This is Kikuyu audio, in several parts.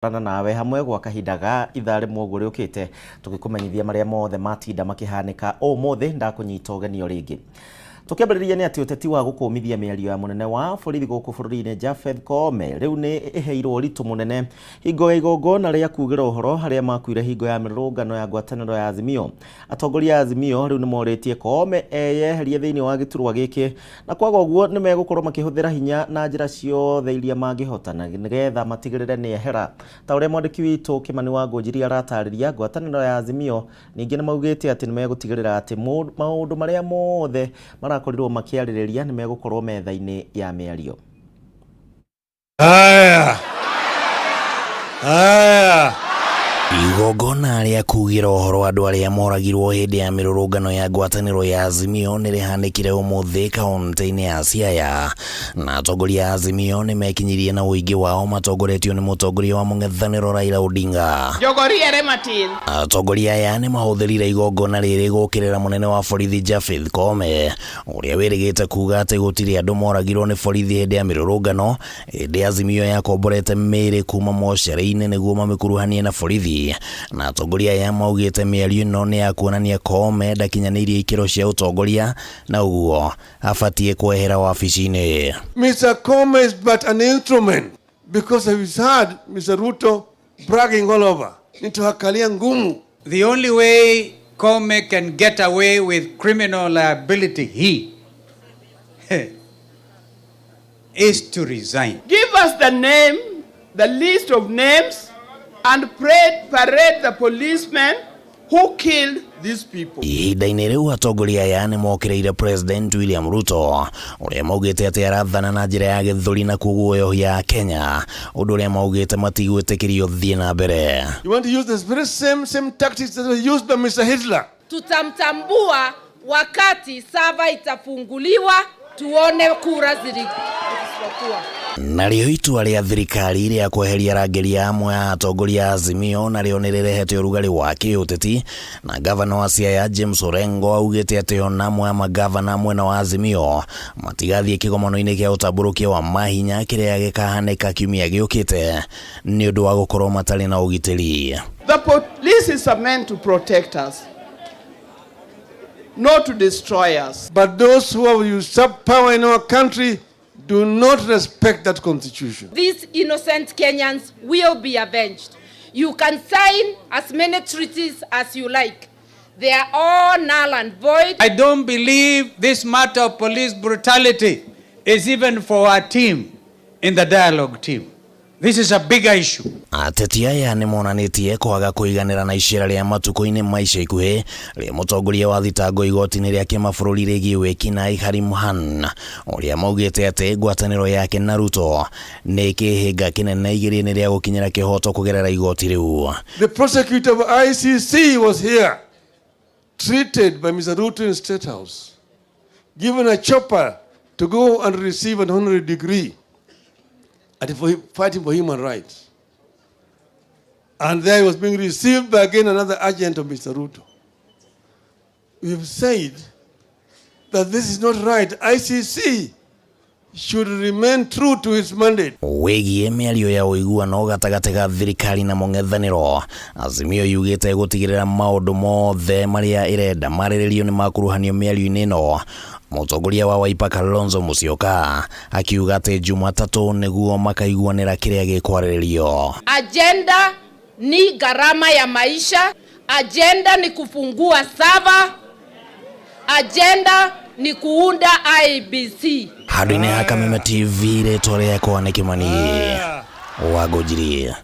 Rana nawe hamwe gwa kahinda ga ithaa rĩmwe ũguo rĩũkĩte, tũgĩkũmenyithia marĩa mothe matinda makĩhanĩka ũmũthĩ. Ndakũnyita ũgeni o rĩngĩ. Tũkĩambĩrĩria nĩ atĩ ũteti wa gũkũmithia mĩario ya mũnene wa borithi gũkũ bũrũri-inĩ Japheth Koome rĩu nĩ ĩheirwo ũritũ mũnene hingo ya igongona rĩa kugĩra ũhoro harĩa makuire hingo ya mĩrũrũngano ya ngwatanĩro ya Azimio. Atongoria a Azimio rĩu nĩ morĩtie Koome eyeherie thĩinĩ wa gĩturwa gĩkĩ, na kwaga ũguo nĩ megũkorwo makĩhũthĩra hinya na njĩra ciothe iria mangĩhota na nĩgetha matigĩrĩre nĩ ehera. Ta ũrĩa mwandĩki witũ Kĩmani wa Ngũnjiri aratarĩria, ngwatanĩro ya Azimio ningĩ nĩ maugĩte atĩ nĩ megũtigĩrĩra atĩ maũndũ marĩa mothe marakorirwo makĩarĩrĩria nĩ megũkorwo metha-inĩ ya mĩario. Haya. Haya. Igongona rĩa kugĩra ũhoro andũ arĩa moragirwo hĩndĩ ya mĩrũrũngano ya ngwatanĩro ya Azimio nĩ rĩhanĩkire ũmũthĩ kaũntĩ-inĩ ya Siaya, na atongoria a Azimio nĩ mekinyirie na ũingĩ wao matongoretio nĩ mũtongoria wa mũng'ethanĩro Raila Odinga. Jogo riere matin. Atongoria aya nĩ mahũthĩrire igongona rĩrĩ gũkĩrĩra mũnene wa borithi Japheth Koome, ũrĩa wĩrĩgĩte kuga atĩ gũtirĩ andũ moragirwo nĩ borithi hĩndĩ ya mĩrũrũngano, ĩndĩ Azimio yakomborete mĩĩrĩ kuma mocarĩ-inĩ nĩguo mamĩkuruhanie na borithi, na atongoria aya maugĩte mĩario ĩno nĩ ya kuonania Koome ndakinyanĩirie ikĩro cia ũtongoria na ũguo abatiĩ kwehera wabici-inĩ. Mr. Koome is but an instrument because he's heard Mr. Ruto bragging all over. Nitawakalia ngumu. The only way Koome can get away with criminal liability, he is to resign. Give us the name, the list of names, and parade the policemen who killed these people. Ihinda-inĩ rĩu atongoria aya nĩ mokĩrĩire President William Ruto, ũrĩa maugĩte atĩ arathana na njĩra ya gĩthũri na kũguoyohia Kenya, ũndũ ũrĩa maugĩte matigwĩtĩkĩrio ũthiĩ na mbere. You want to use the very same tactics that were used by Mr. Hitler. Tutamtambua wakati sava itafunguliwa, tuone kura zilizokuwa. Narĩo itua rĩa thirikari rĩa kweheria arangĩri amwe a atongoria a Azimio narĩo nĩ rĩrehete ũrugarĩ wa kĩũteti, na gavana wa Siaya James Orengo augĩte atĩ ona amwe a magavana mwena wa Azimio matigathiĩ kĩgomano-inĩ kĩa ũtambũrũkia wa mahinya kĩrĩa gĩkahanĩka kiumia gĩũkĩte nĩ ũndũ wa gũkorwo matarĩ na ũgitĩri. The police is meant to protect us, not to destroy us. But those who have usurped power in our country do not respect that constitution. These innocent Kenyans will be avenged. You can sign as many treaties as you like. They are all null and void. I don't believe this matter of police brutality is even for our team in the dialogue team. This is a bigger issue. Ateti aya nĩ monanĩtie kwaga kũiganĩra na icera rĩa matukũ-inĩ ma ica ikuhĩ rĩa mũtongoria wa thitango igoti-inĩ rĩa kĩmabũrũri rĩgiĩ wĩkinaĩ Karim Khan, ũrĩa maugĩte atĩ ngwatanĩro yake na Ruto nĩ kĩhĩnga kĩnene igeria-inĩ rĩa gũkinyĩra kĩhoto kũgerera igoti rĩu. The prosecutor of ICC was here, treated by Mr. Ruto in State House, given a chopper to go and receive an honorary degree at for fighting for human rights. And there he was being received by again another agent of Mr. Ruto. We have said that this is not right. ICC should remain true to its mandate. Wĩgiĩ mĩario ya ũiguano gatagatĩ ga thirikari na mũng'ethanĩro, Azimio yugĩte gũtigĩrĩra maũndũ mothe marĩa ĩrenda marĩrĩrio nĩ makuruhanio mĩario-inĩ ĩno. Mũtongoria wa Wiper Kalonzo Musyoka akiuga atĩ Jumatatũ nĩguo makaiguanĩra kĩrĩa gĩkwarĩrĩrio. Agenda ni gharama ya maisha, agenda ni kufungua sava, agenda ni kuunda IEBC. Handũ-inĩ ha Kameme TV, rĩtwa rĩakwa nĩ Kĩmani wa Ngũnjiri.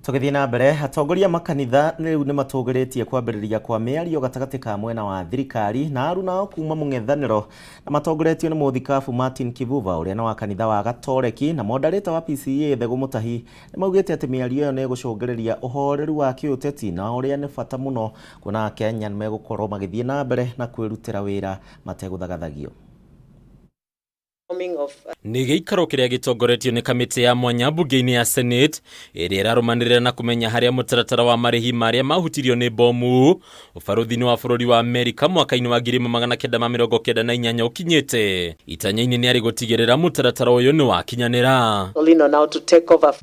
Tũgĩthiĩ na mbere, atongoria makanitha rĩu nĩ matũgĩrĩtie kwambĩrĩria kwa mĩario gatagatĩ ka mwena wa thirikari na aruna kuma mũng'ethanĩro, na matongoretio nĩ mũthikabu Martin Kivuva ũrĩa nĩ wa kanitha wa Gatoreki na moderator wa PCEA Thegũ Mũtahi nĩ maugĩte atĩ mĩario ĩyo nĩ ĩgũcũngĩrĩria ũhoreru wa kĩũteti na ũrĩa nĩ bata mũno kuona Akenya nĩ megũkorwo magĩthiĩ na mbere na kwĩrutĩra wĩra mategũthagathagio. Nĩ gĩikaro kĩrĩa gĩtongoretio nĩ kamĩtĩ ya mwanya mbunge-inĩ ya Senate ĩrĩa ĩrarũmanĩrĩra na kũmenya harĩa mũtaratara wa marĩhi marĩa mahutirio nĩ bomu ũbarũthi-inĩ wa bũrũri wa Amerika mwaka-inĩ wa 1998 ũkinyĩte. Itanya-inĩ nĩ arĩ gũtigĩrĩra mũtaratara ũyũ nĩ wakinyanĩra.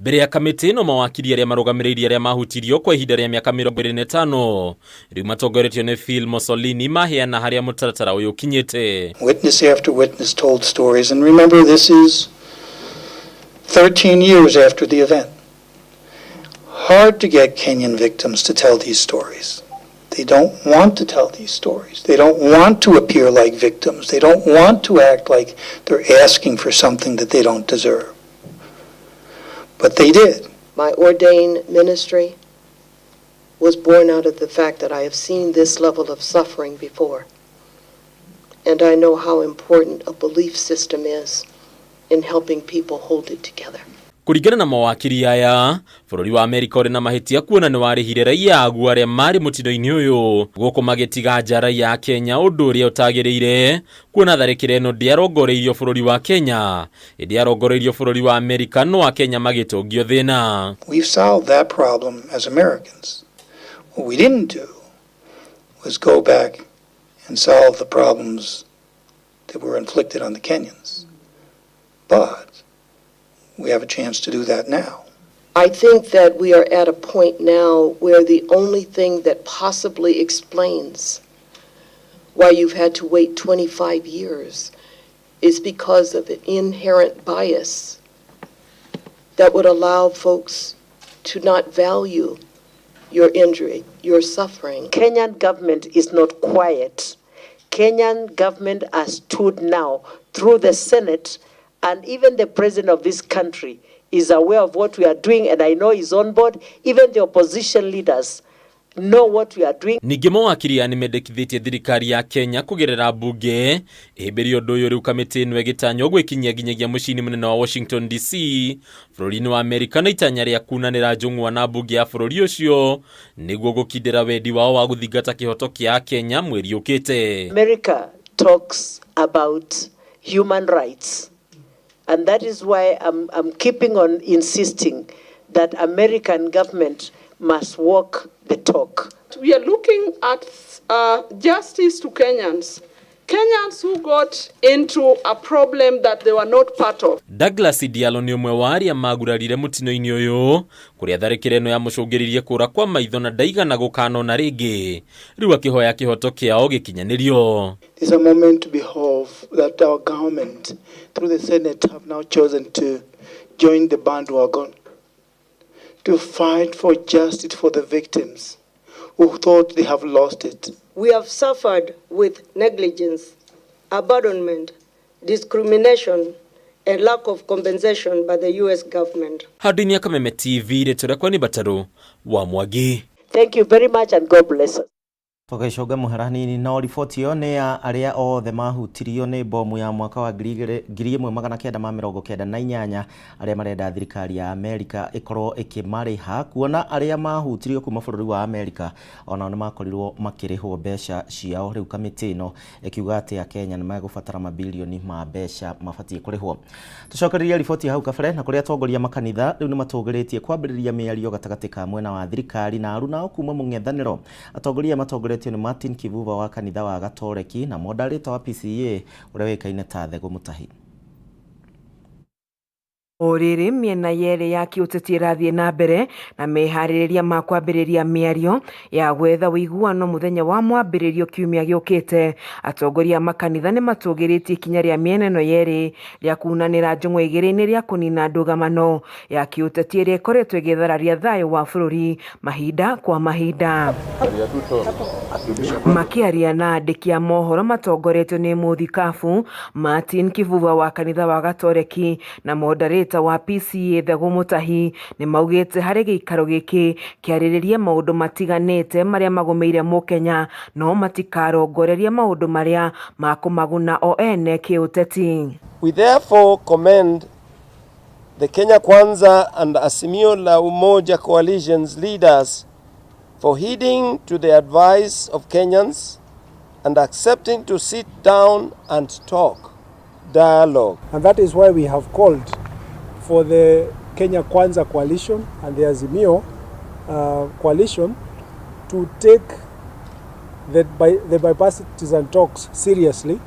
Mbere ya kamĩtĩ ĩno mawakiri arĩa marũgamĩrĩire arĩa mahutirio kwa ihinda rĩa mĩaka 25 rĩu matongoretio nĩ Phil Mussolini maheana harĩa mũtaratara ũyũ ũkinyĩte. Witness after witness told stories, and remember, this is 13 years after the event. Hard to get Kenyan victims to tell these stories. They don't want to tell these stories. They don't want to appear like victims. They don't want to act like they're asking for something that they don't deserve. But they did. My ordained ministry was born out of the fact that I have seen this level of suffering before. And I know how important a belief system is in helping people hold it together. Kũringana na mawakiri aya, bũrũri wa Amerika ũrĩ na mahĩtia kuona nĩ warĩhire raia aguo arĩa marĩ mũtino-inĩ ũyũ gũkũ magĩtiga nja raia a Kenya, ũndũ ũrĩa ũtagĩrĩire kuona tharĩkĩro ĩno ndĩarongoreirio bũrũri wa Kenya ĩndĩ yarongoreirio bũrũri wa Amerika, no a Kenya magĩtũngio thĩna. We've solved that problem as Americans. What we didn't do was go back and solve the problems that were inflicted on the Kenyans. But we have a chance to do that now. I think that we are at a point now where the only thing that possibly explains why you've had to wait 25 years is because of an inherent bias that would allow folks to not value your injury, your suffering. Kenyan government is not quiet. Kenyan government has stood now through the Senate, and even the president of this country is aware of what we are doing, and I know he's on board. Even the opposition leaders know what we are doing. Ningĩ mawakiri aya nĩmendekithĩtie thirikari ya Kenya kũgerera mbunge ĩhĩmbĩrie ũndũ ũyũ, rĩu kamĩtĩ ĩno ĩgĩtanywo gwĩkinyia nginyagia mũciĩ-inĩ mũnene wa Washington DC bũrũri-inĩ wa Amerika na itanya rĩa kunanĩra njũng'wa na mbunge ya bũrũri ũcio nĩguo gũkindĩra wendi wao wa gũthingata kĩhoto kĩa Kenya mweri ũkĩte. America talks about human rights, and that is why I'm keeping on insisting that American government must walk the talk. We are looking at justice to Kenyans. Kenyans who got into a problem that they were not part of. Douglas Diallo nĩ ũmwe wa arĩa magurarire mũtino-inĩ ũyũ kũrĩa tharĩkĩro ĩno yamũcũngĩrĩirie kũra kwa maitho na ndaigana gũkanona rĩngĩ, rĩu akĩhoya kĩhoto kĩao gĩkinyanĩrio. It's a moment to behold that our government, through the Senate, have now chosen to join the bandwagon to fight for justice for the victims who thought they have lost it. We have suffered with negligence, abandonment, discrimination, and lack of compensation by the US government. Handũ-inĩ ya Kameme TV, rĩtwa rĩakwa nĩ Batarũ wa Mwangi. Thank you very much and God bless us. Tũgĩcũnga mũhera hanini, no riboti ĩyo nĩ ya arĩa othe mahutirio nĩ bomu ya mwaka wa 1998 arĩa marenda thirikari ya Amerika ĩkorwo ĩkĩmarĩha, kuona arĩa mahutirio kuma bũrũri wa Amerika onao nĩ makorirwo makĩrĩhwo mbeca ciao. Rĩu kamĩtĩ ĩno ĩkiuga atĩ Akenya nĩ megũbatara mabilioni ma mbeca mabatiĩ kũrĩhwo. Tũcokererie riboti hau kabere na kũrĩa atongoria makanitha rĩu nĩ matũgĩrĩtie kwambĩrĩria mĩario gatagatĩ ka mwena wa thirikari na arunao kuma mũng'ethanĩro. Atongoria matongoretio nĩ Martin Kivuva wa kanitha wa Gatoreki na moderator wa PCEA ũrĩa wĩkaine ta Thegũ Mutahi. O rĩrĩ mĩena yerĩ ya kĩũteti ĩrathiĩ na mbere na meharĩrĩria ma kwambĩrĩria mĩario ya gwetha ũiguano mũthenya wa mwambĩrĩrio kiumia gĩũkĩte, atongoria a makanitha nĩ matũgĩrĩtie ikinya rĩa mĩena ĩno yerĩ rĩa kunanĩra njũng'wa igĩrĩ-inĩ rĩa kũnina ndũgamano ya kĩũteti ĩrĩa ĩkoretwo ĩgĩthararia thayũ wa bũrũri mahinda kwa mahinda. Makĩaria na andĩki a mohoro matongoretio nĩ mũthikabu Martin Kivuva wa kanitha wa Gatoreki na moderator wa PCEA Thegũ Mutahi nĩ maugĩte harĩ gĩikaro gĩkĩ kĩarĩrĩrie maũndũ matiganĩte marĩa magũmĩire mũkenya, no matikarongoreria maũndũ marĩa makũmaguna o ene kĩũteti. We therefore commend the Kenya Kwanza and Azimio la Umoja coalition's leaders for heeding to the advice of Kenyans and accepting to sit down and talk. dialogue. And that is why we have called for the Kenya Kwanza coalition and the Azimio coalition to take the bipartisan talks seriously,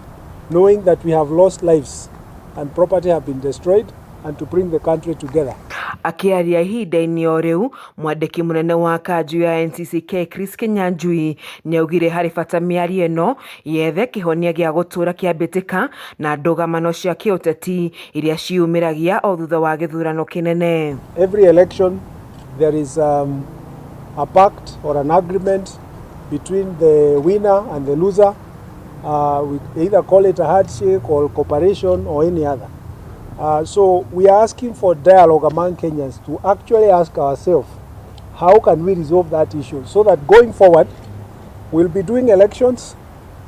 knowing that we have lost lives and property have been destroyed, and to bring the country together. Akiaria ihinda-inĩ o rĩu, mwandĩki mũnene wa kanjũ ya NCCK Chris Kinyanjui nĩaugire harĩ bata mĩario ĩno yethe kĩhonia gĩa gũtũũra kĩa mbĩtĩka na ndũgamano cia kĩũteti iria ciumĩragia o thutha wa gĩthurano kĩnene. Every election there is a pact or an agreement between the winner and the loser. We either call it a handshake or cooperation or any other. So we are asking for dialogue among Kenyans to actually ask ourselves, how can we resolve that issue so that going forward, we'll be doing elections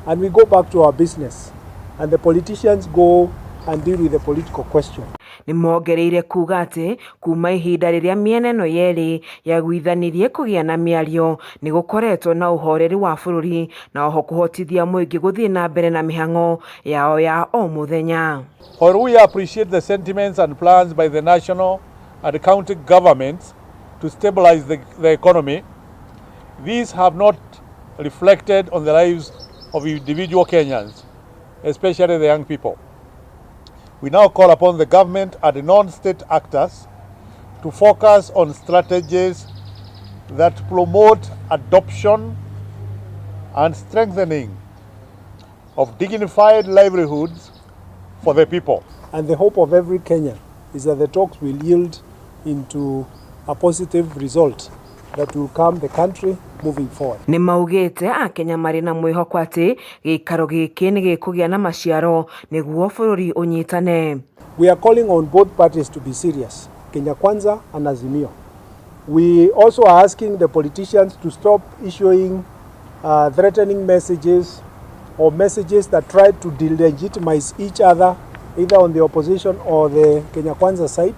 and we go back to our business and the politicians go and deal with the political question. Nĩ mongereire kuga atĩ kuma ihinda rĩrĩa mĩena ĩno yerĩ yaiguithanirie kũgĩa na mĩario nĩ gũkoretwo na ũhoreri wa bũrũri na oho kũhotithia mũingĩ gũthiĩ na mbere na mĩhang'o yao ya o mũthenya. While we appreciate the sentiments and plans by the national and county governments to stabilize the economy, these have not reflected on the lives of individual Kenyans, especially the young people. We now call upon the government and non-state actors to focus on strategies that promote adoption and strengthening of dignified livelihoods for the people. And the hope of every Kenyan is that the talks will yield into a positive result that will calm the country moving forward. Nĩ maugĩte akenya marĩ na mwĩhoko atĩ gĩikaro gĩkĩ nĩ gĩkũgĩa na maciaro nĩguo bũrũri ũnyitane. We are calling on both parties to be serious, Kenya Kwanza and Azimio. We also are asking the politicians to stop issuing threatening messages or messages that try to delegitimize each other, either on the opposition or the Kenya Kwanza side,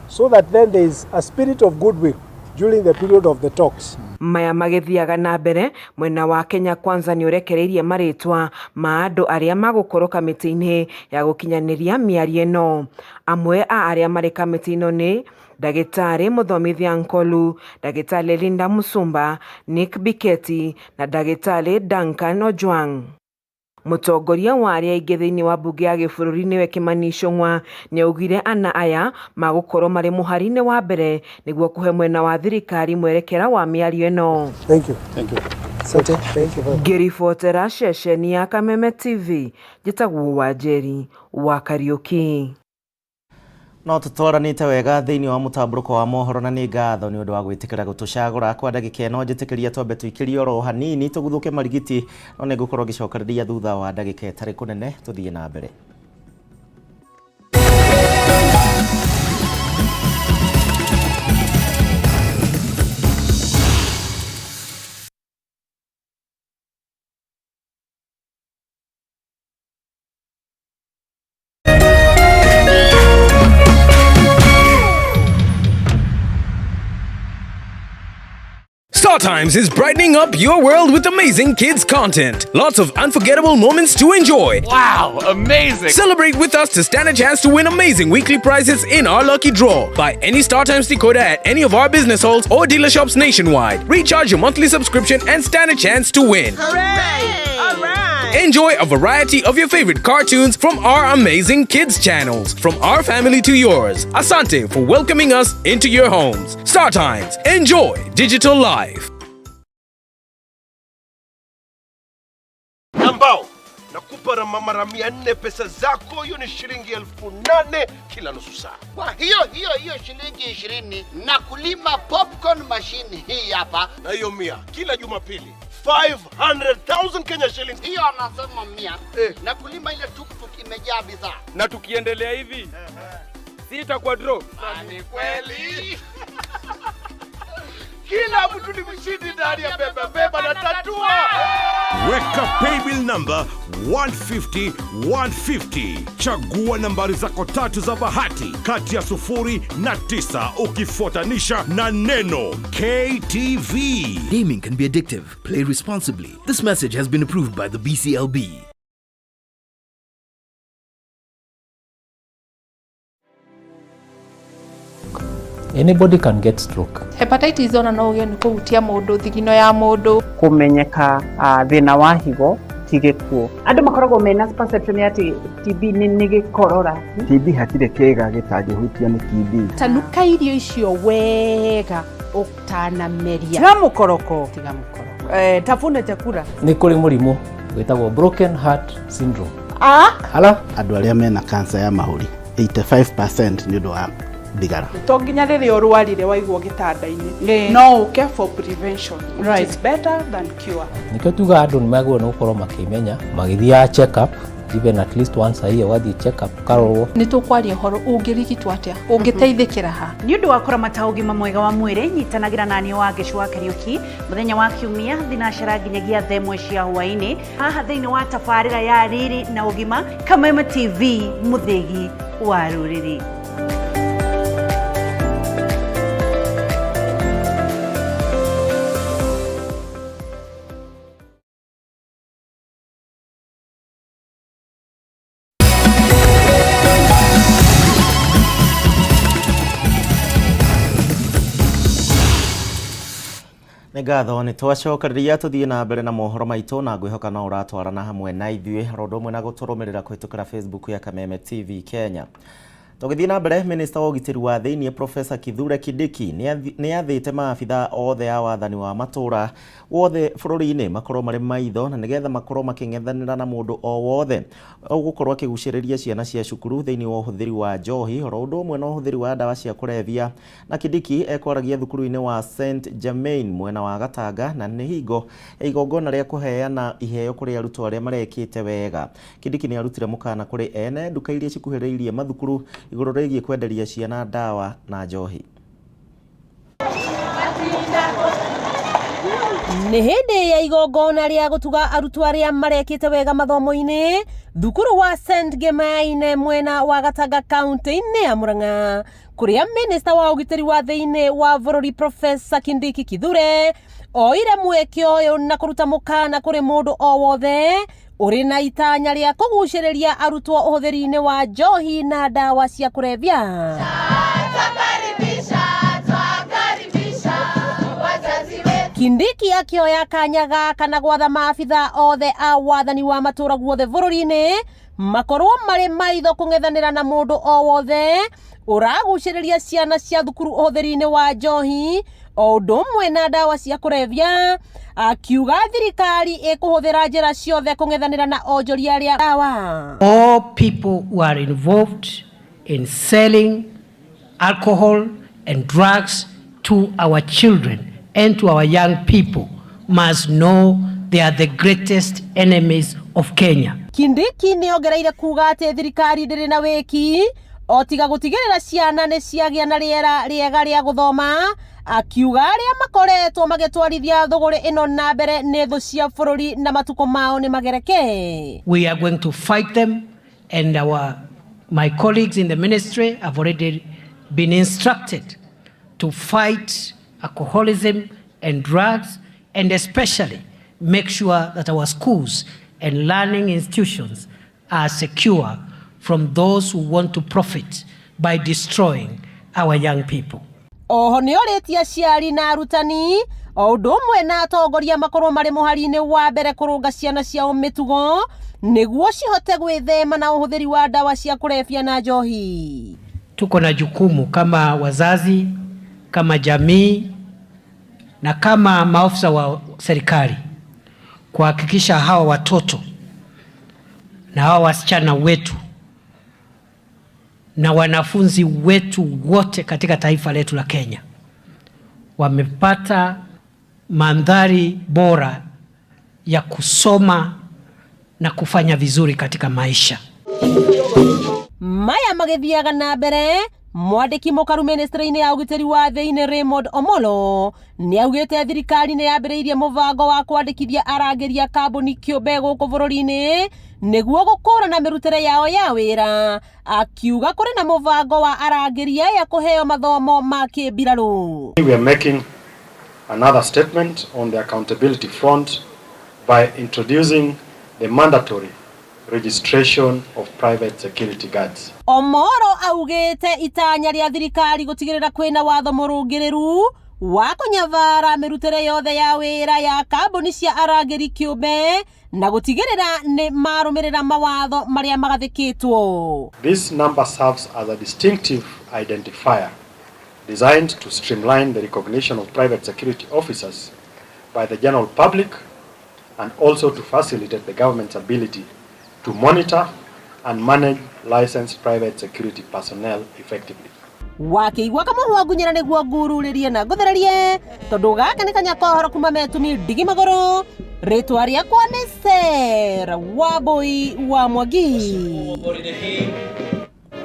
so that then there is a spirit of goodwill during the period of the talks. Maya magĩthiaga na mbere, mwena wa Kenya Kwanza nĩ ũrekereirie marĩtwa ma andũ arĩa magũkorwo kamĩtĩ-inĩ ya gũkinyanĩria mĩario ĩno. Amwe a arĩa marĩ kamĩtĩ ĩno nĩ Ndagĩtarĩ Mũthomithia Nkolu, Ndagĩtarĩ Linda Musumba, Nick Biketi na Ndagĩtarĩ Duncan Ojwang. Mũtongoria wa arĩa aingĩ thĩinĩ wa mbunge ya gĩbũrũri nĩwe Kimani Ichung'wa nĩaugire ana aya magũkorwo marĩ mũhari-inĩ wa mbere nĩguo kũhe mwena wa thirikari mwerekera wa mĩario ĩno. Thank you. Thank you. Asante. Thank you very much. Ngĩribotera ceceni ya Kameme TV, njĩtagwo Wanjeri wa Kariũki. No tũtwaranĩte wega thĩinĩ wa mũtambũrũko wa mohoro na nĩ ngatho nĩ ũndũ wa gwĩtĩkĩra gũtũcagũra kwa ndagĩka ĩno. Njĩtĩkĩria twambe tũikĩrie oro hanini tũguthũke marigiti, no nĩ ngũkorwo ngĩcokereria thutha wa ndagĩka ĩtarĩ kũnene. Tũthiĩ na mbere. Star Times is brightening up your world with amazing kids content. Lots of unforgettable moments to enjoy. Wow, amazing! Celebrate with us to stand a chance to win amazing weekly prizes in our lucky draw. Buy any Star Times decoder at any of our business halls or dealer shops nationwide. Recharge your monthly subscription and stand a chance to win. Hooray! All right! Enjoy a variety of your favorite cartoons from our amazing kids channels, from our family to yours. Asante for welcoming us into your homes. Star Times, enjoy digital life. Ambao nakupa mara 400 pesa zako, hiyo ni shilingi 8,000 kila nusu saa. Kwa hiyo hiyo hiyo shilingi 20 na kulima popcorn machine hii hapa, na hiyo 100 kila Jumapili 500,000 Kenya shillings. Hiyo anasema 100 na kulima ile tuktuk imejaa bidhaa. Na tukiendelea hivi sitakuwa draw. Ni kweli. Kila mtu ni mshindi ndani ya beba beba na tatua. Weka paybill number 150 150. Chagua nambari zako tatu za bahati kati ya 0 na 9 ukifuatanisha na neno KTV. Gaming can be addictive. Play responsibly. This message has been approved by the BCLB. Anybody can get stroke. Hepatitis ona no ũgĩe nĩ kũhutia mũndũ thigino ya mũndũ. Kũmenyeka thĩna wa higo ti gĩkuũ. Andũ makoragwo mena perception ya atĩ TB nĩ gĩkorora. TB hatirĩ kĩĩga gĩtangĩhutio nĩ TB. Tanuka irio icio wega ũtanameria. Tiga mũkoroko. Tiga mũkoroko. Tafuna chakula. Nĩ kũrĩ mũrimũ wĩtagwo broken heart syndrome. Ala? Andũ arĩa mena cancer ya mahũri 85% nĩ ũndũ wa thigara. To nginya rĩrĩa ũrwarire waigwo gĩtanda-inĩ, no ũke for prevention, which is better than cure. Nĩkĩo tugaga andũ nĩ magĩrĩirwo nĩ gũkorwo makĩmenya magĩthiaga check up even at least once a year, ũgathiĩ check up ũkarorwo. Nĩ tũkwaria ũhoro ũngĩrigitwo atĩa, ũngĩteithĩkĩra ha. Nĩ ũndũ wa kũramata ũgima mwega wa mwĩrĩ, nyitanagĩra na niĩ Wangeci wa Kariũki mũthenya wa Kiumia thinacara nginyagia thaa ĩmwe cia hwaĩ-inĩ haha thĩinĩ wa tabarĩra ya Riri na Ũgima, Kameme TV, mũthĩgi wa rũrĩrĩ. Nĩ ngatho nĩ twacokereria tũthiĩ na mbere na mohoro maitũ na ngwĩhoka no ũratwarana hamwe na ithuĩ ro ũndũ ũmwe na gũtũrũmĩrĩra kũhĩtũkĩra Facebook ya Kameme TV Kenya. Tũgĩthiĩ na mbere, Minista wa ũgitĩri wa thĩinĩ Professor Kithure Kindiki nĩ athĩte maabitha othe a wathani wa matũũra wothe bũrũri-inĩ makorwo marĩ maitho na nĩgetha makorwo makĩng'ethanĩra na mũndũ o wothe ũgũkorwo akĩgucĩrĩria ciana cia cukuru thĩinĩ wa ũhũthĩri wa njohi oro ũndũ ũmwe na ũhũthĩri wa ndawa cia kũrebia. Na Kindiki ekwaragia thukuru-inĩ wa St Germain mwena wa Gatanga na nĩ hingo ya igongona rĩa kũheana iheo kũrĩ arutwo arĩa marekĩte wega. Kindiki nĩ arutire mũkana kũrĩ ene nduka iria cikuhĩrĩirie mathukuru igũrũ rĩgiĩ kwenderia ciana ndawa na njohi. Nĩ hĩndĩ ya igongona rĩa gũtuga arutwo arĩa marekĩte wega mathomo-inĩ thukuru wa St Germain mwena wa Gatanga kaunti-inĩ ya Murang'a, kũrĩa minista wa ũgitĩri wa thĩinĩ wa bũrũri Professor Kindiki Kithure oire mweke ũyũ na kũruta mũkana kũrĩ mũndũ o wothe ũrĩ na itanya rĩa kũgucĩrĩria arutwo ũhũthĩri-inĩ wa njohi na ndawa cia kũrebia. Kindiki akĩoya kanya gaka na gwatha maabitha othe a wathani wa matũũra guothe bũrũri-inĩ makorwo marĩ maitho kũng'ethanĩra na mũndũ o wothe ũragucĩrĩria ciana cia thukuru ũhũthĩri-inĩ wa njohi o ũndũ ũmwe na ndawa cia kũrebia, akiuga thirikari ĩkũhũthĩra njĩra ciothe kũng'ethanĩra na onjoria arĩa ndawa. All people who are involved in selling alcohol and drugs to our children and to our young people must know they are the greatest enemies of Kenya. Kindiki nĩ ongereire kuga atĩ thirikari ndĩrĩ na wĩki o tiga gũtigĩrĩra ciana nĩ ciagĩa na rĩera rĩega rĩa gũthoma, akiuga arĩa makoretwo magĩtwarithia thũgũrĩ ĩno na mbere nĩ thũ cia bũrũri na matukũ mao nĩ magereke. We are going to fight them, and my colleagues in the ministry have already been instructed to fight alcoholism and drugs, and especially make sure that our schools and learning institutions are secure from those who want to profit by destroying our young people. Oho nĩ orĩtie aciari na arutani o ũndũ ũmwe na atongoria makorwo marĩ mũhari-inĩ wa mbere kũrũnga ciana ciao mĩtugo nĩguo cihote gwĩthema na ũhũthĩri wa ndawa cia kũrebia na njohi. Tuko na jukumu kama wazazi, kama jamii na kama maafisa wa serikali kuhakikisha hawa watoto na hawa wasichana wetu na wanafunzi wetu wote katika taifa letu la Kenya wamepata mandhari bora ya kusoma na kufanya vizuri katika maisha. Maya magĩthiaga na mbere, mwandĩki mũkaru ministry-inĩ ya ũgitĩri wa thĩinĩ Raymond Omolo nĩ augĩte thirikari nĩ yambĩrĩirie mũbango wa kwandĩkithia arangĩri a kambuni kĩũmbe gũkũ bũrũri-inĩ nĩguo gũkũrana mĩrutĩre yao ya wĩra, akiuga kũrĩ na mũbango wa arangĩri aya kũheo mathomo ma kĩmbirarũ. We are making another statement on the accountability front by introducing the mandatory registration of private security guards. Omoro augĩte itanya rĩa thirikari gũtigĩrĩra kwĩna watho mũrũngĩrĩru wa kũnyabara mĩrutĩre yothe ya wĩra ya kambuni cia arangĩri kĩũmbe na gũtigĩrĩra nĩ marũmĩrĩra mawatho marĩa magathĩkĩtwo. This number serves as a distinctive identifier designed to streamline the recognition of private security officers by the general public and also to facilitate the government's ability to monitor and manage licensed private security personnel effectively. Wakĩigua kamũhwa ngunyĩra nĩguo ngururĩrie na ngũthererie tondũ gaka nĩ kanya kohoro kuma metumi ndigi magũrũ. Rĩtwa rĩakwa nĩ Sarah Wambui wa Mwangi.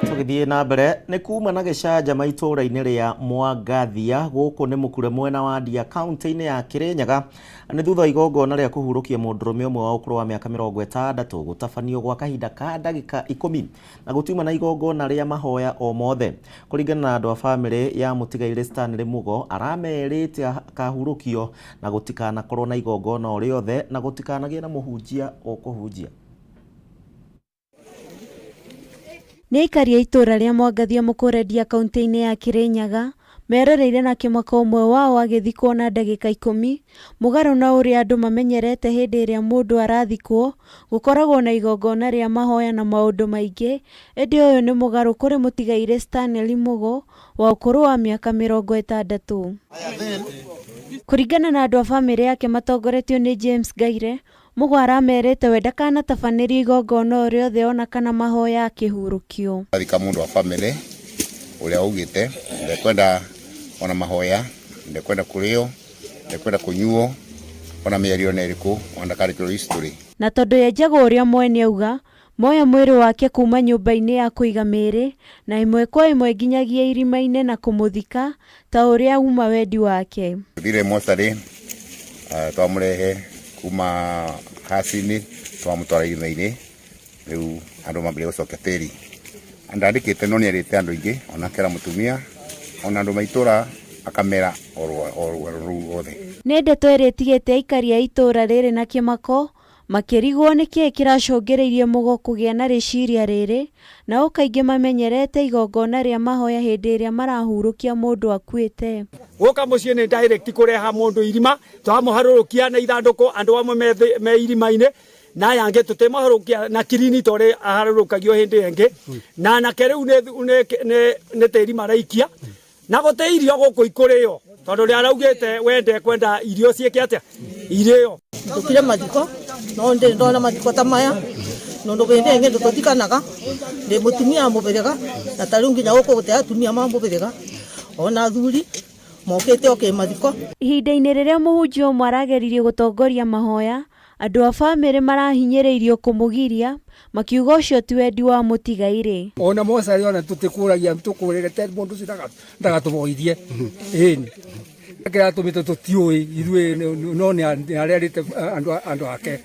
Tũgĩthiĩ na mbere nĩ kuma na gĩcanjama itũũra-inĩ rĩa Mwangathia gũkũ nĩ Mũkure mwena wa Ndia kaunti-inĩ ya Kĩrĩnyaga nĩ thutha wa igongona rĩa kũhurũkia mũndũrũme ũmwe wa ũkũrũ wa mĩaka 60 gũtabanio gwa kahinda ka ndagĩka 10 na gũtiuma na igongona rĩa mahoya o mothe. Kũringana na andũ a bamĩrĩ ya mũtigairĩ Stanley Mugo, aramerĩte akahurũkio na gũtikanakorwo na igongona o rĩothe na gũtikanagĩe na mũhunjia ũkũhunjia. Nĩ aikari a itũũra rĩa Mwangathia Mũkũrendia kaunti-inĩ ya Kĩrĩnyaga meroreire na kĩmako ũmwe wao agĩthikwo na ndagĩka 10 mũgarũ na ũrĩa andũ mamenyerete hĩndĩ ĩrĩa mũndũ arathikwo gũkoragwo na igongona rĩa mahoya na maũndũ maingĩ ĩndĩ ũyũ nĩ mũgarũ kũrĩ mũtigairĩ Stanley Mugo wa ũkũrũ wa mĩaka 60. Kũringana na andũ a bamĩrĩ yake matongoretio nĩ James Ngaire, Mugo aramerĩte we ndakanatabanĩrio igongona o rĩothe ona kana mahoya akĩhurũkio. Athika mũndũ wa bamĩrĩ ũrĩa augĩte ndekwenda ona mahoya, ndekwenda kũrĩo, ndekwenda kũnyuo ona mĩario ona ĩrĩkũ ona ndakarĩkĩrwo history. Na tondũ yenjagwo ũrĩa mwene auga, moya mwĩrĩ wake kuma nyũmba-inĩ ya kũiga mĩĩrĩ na ĩmwe kwa ĩmwe nginyagia irima-inĩ na kũmũthika ta ũrĩa uma wendi wake. Thire mocarĩ twamũrehe kuma haci-inĩ twamũtwara irima-inĩ rĩu andũ mambĩrĩria gũcokia tĩri. Ndandĩkĩte no nĩerĩte andũ aingĩ ona akera mũtumia ona andũ maitũra akamera o rũu othe. Nĩ ndeto ĩrĩa ĩtigĩte aikari a itũũra rĩrĩ na kĩmako makĩrigwo nĩkĩĩ kĩracũngĩrĩirie Mugo kũgĩa na rĩciria rĩrĩ nao kaingĩ mamenyerete igongona rĩa mahoya hĩndĩ ĩrĩa marahurũkia mũndũ akuĩte. Gũka mũciĩ nĩ direct kũreha mũndũ irima twamũharũrũkia na ithandũkũ andũ amwe me irima-inĩ na aya angĩ tũtimũharũrũkia na kirini ta ũrĩa aharũrũkagio hĩndĩ ĩngĩ na anake rĩu nĩ tĩri maraikia na gũtĩ irio gũkũ ikũrĩo tondũ ũrĩa araugĩte we ndekwenda irio ciĩke atĩa irĩo. Ndũkire mathiko no ndĩ ndona mathiko ta maya nondu bindi ingi ndututhikanaga ndi mutumia mubiriga na ta riu nginya guku guti atumia ma mubiriga ona athuri mokite o kimathiko. Ihinda-inĩ rĩrĩa mũhunjia ũmwe arageririe gũtongoria mahoya, andũ a bamĩrĩ marahinyĩrĩirio kũmũgiria makiuga ũcio ti wendi wa mũtigairĩ. Ona mocarĩ ona tũtikũragia tũkũrĩre mũndũ ũcio ndagatũboithie ĩni kĩratũmĩte tũtiũĩ ithuĩ no nĩ arerĩte andũ ake.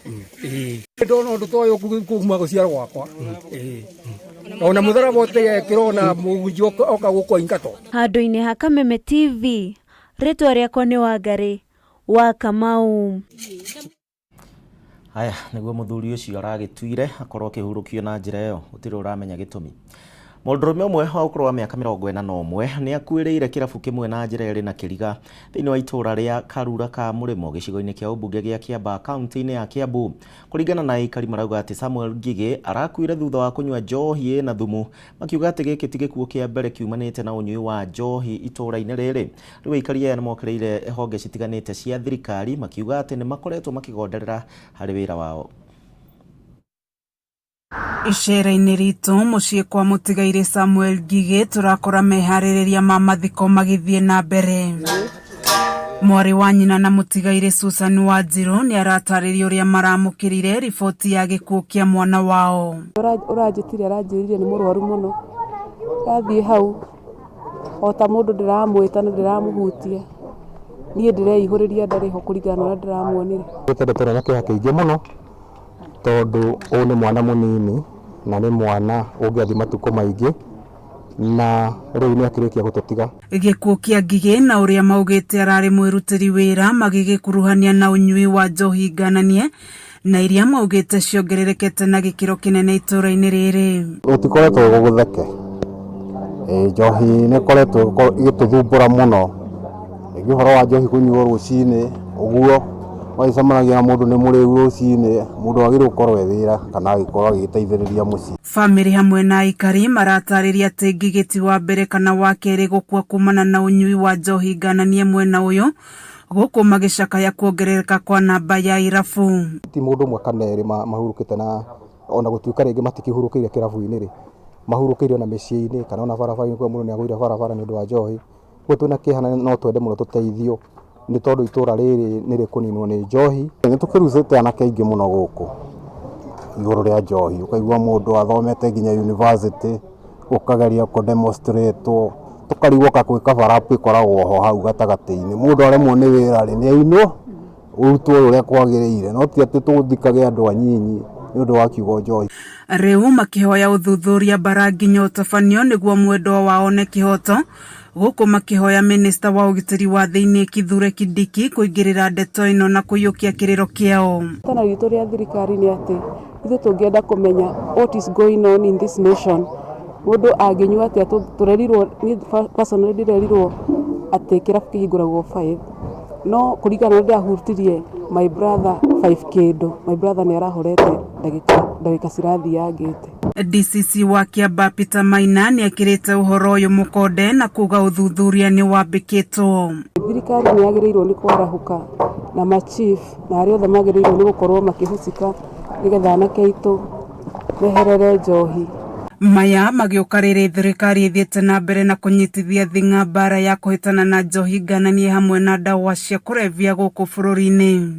Ndona ũndũ ta ũyũ kuma gũciarwo gwakwa ona mũtharaba ũtegekĩrwo na mũhunjia oka gũkũ aingatwo. Handũ-inĩ ha Kameme TV, rĩtwa rĩakwa nĩ Wangarĩ wa Kamau. Haya nĩguo mũthuri ũcio aragĩtuire akorwo akĩhurũkio na njĩra ĩyo gũtirĩ ũramenya gĩtũmi. Mũndũrũme ũmwe wa ũkũrũ wa mĩaka 41 nĩ akuĩrĩire kĩrabu kĩmwe na njĩra ĩrĩ na kĩriga thĩinĩ wa itũũra rĩa Karura ka Mũrĩmo gĩcigo-inĩ kĩa ũmbunge gĩa Kiambaa kaunti-inĩ ya Kiambu. Kũringana na aikari marauga atĩ Samuel Ngigĩ arakuire thutha wa kũnyua njohi ĩna thumu, makiuga atĩ gĩkĩ ti gĩkuũ kĩa mbere kiumanĩte na ũnyui wa njohi itũũra-inĩ rĩrĩ. Rĩu aikari aya nĩmokĩrĩire honge citiganĩte cia thirikari makiuga atĩ nĩmakoretwo makĩgonderera harĩ wĩra wao. Icera-inĩ ritũ mũciĩ kwa mũtigairĩ Samuel Ngigĩ tũrakora meharĩrĩria ma mathiko magĩthiĩ na mbere. Mwarĩ wa nyina na mũtigairĩ Susan Wanjiru nĩ aratarĩria ũrĩa maramũkĩrire riboti ya gĩkuũ kĩa mwana wao. Ũranjĩtire aranjĩrire nĩ mũrwaru mũno. Ndathiĩ hau o ta mũndũ ndĩramwĩta na ndĩramũhutia niĩ ndĩreihũrĩria ndarĩ ho kũringana na ũrĩa ndĩramuonire. Ndeto na kĩeha kĩingĩ mũno tondũ ũyũ nĩ mwana mũnini na nĩ mwana ũngĩathiĩ matukũ maingĩ Na rĩu nĩ akĩrĩkia gũtũtiga. Gĩkuũ kĩa Ngigĩ na ũrĩa maugĩte ararĩ mwĩrutĩri wĩra magĩgĩkuruhania na ũnyui wa njohi ngananie na iria maugĩte ciongererekete na gĩkĩro kĩnene itũra-inĩ rĩrĩ. Gũtikoretwo gũgũtheke, njohi nĩ ĩkoretwo ĩgĩtũthumbũra mũno. Rĩngĩ ũhoro wa njohi kũnyuo rũcinĩ ũguo, ũgagĩcemanagia na mũndũ nĩ mũrĩu rũcinĩ, mũndũ agĩrĩirwo gũkorwo e wĩra kana agĩkorwo agĩgĩteithĩrĩria mũciĩ. Bamĩrĩ hamwe na aikari maratarĩria atĩ Ngigĩ ti wa mbere kana wa kerĩ gũkua kumana na ũnyui wa njohi ngananie mwena ũyũ, gũkũ magĩcakaya kuongerereka kwa namba ya irabu. Ti mũndũ ũmwe kana erĩ mahurũkĩte na ona gũtuĩka rĩngĩ matikĩhurũkĩire kĩrabu-inĩ rĩ, mahurũkĩire ona mĩciĩ-inĩ kana ona barabara-inĩ, kũrĩa mũndũ nĩ agũire barabara nĩ ũndũ wa njohi. Koguo twĩna kĩeha na no twende mũno tũteithio nĩ tondũ itũra rĩrĩ nĩ rĩkũninwo nĩ njohi. Nĩ tũkĩrucĩte anake aingĩ mũno gũkũ igũrũ rĩa njohi, ũkaigua mũndũ athomete nginya university, ũkageria kũ demonstrate tũkarigwo ka kwĩ kabarabu ĩkoragwo ho hau gatagatĩ-inĩ, mũndũ aremwo nĩ wĩra rĩ, nĩ ainwo ũrutwo ũrĩa kwagĩrĩire, no ti atĩ tũthikage andũ anyinyi nĩ ũndũ wa kiugo njohi. Rĩu makĩhoya ũthuthuria bara nginya ũtabanio nĩguo mwendwa wao one kĩhoto, gũkũ makĩhoya minista wa ũgitĩri wa thĩinĩ Kithure Kindiki kũingĩrĩra ndeto ĩno na kũiyũkia kĩrĩro kĩao. Itana ritũ rĩa thirikari nĩ atĩ ithuĩ tũngĩenda kũmenya what is going on in this nation, mũndũ angĩnyua atĩa, tũrerirwo, niĩ personally ndĩrerirwo atĩ kĩrabu kĩhingũragwo 5, no kũringana na ũrĩa ndĩrahutirie my brother 5 kĩndũ, my brother nĩ arahorete ndagĩka cirathiangĩte. DCC wa Kiambaa Peter Maina nĩ ekĩrĩte ũhoro ũyũ mũkonde na kuga ũthuthuria nĩ wambĩkĩtwo. Thirikari nĩ yagĩrĩirwo nĩ kwarahũka na machief na arĩa othe magĩrĩirwo nĩ gũkorwo makĩhusika nĩgetha anake aitũ meherere njohi. Maya magĩũka rĩrĩ thirikari ĩthiĩte na mbere na kũnyitithia thing'a mbara ya kũhĩtana na njohi ngananie hamwe na ndawa cia kũrebia gũkũ bũrũri-inĩ.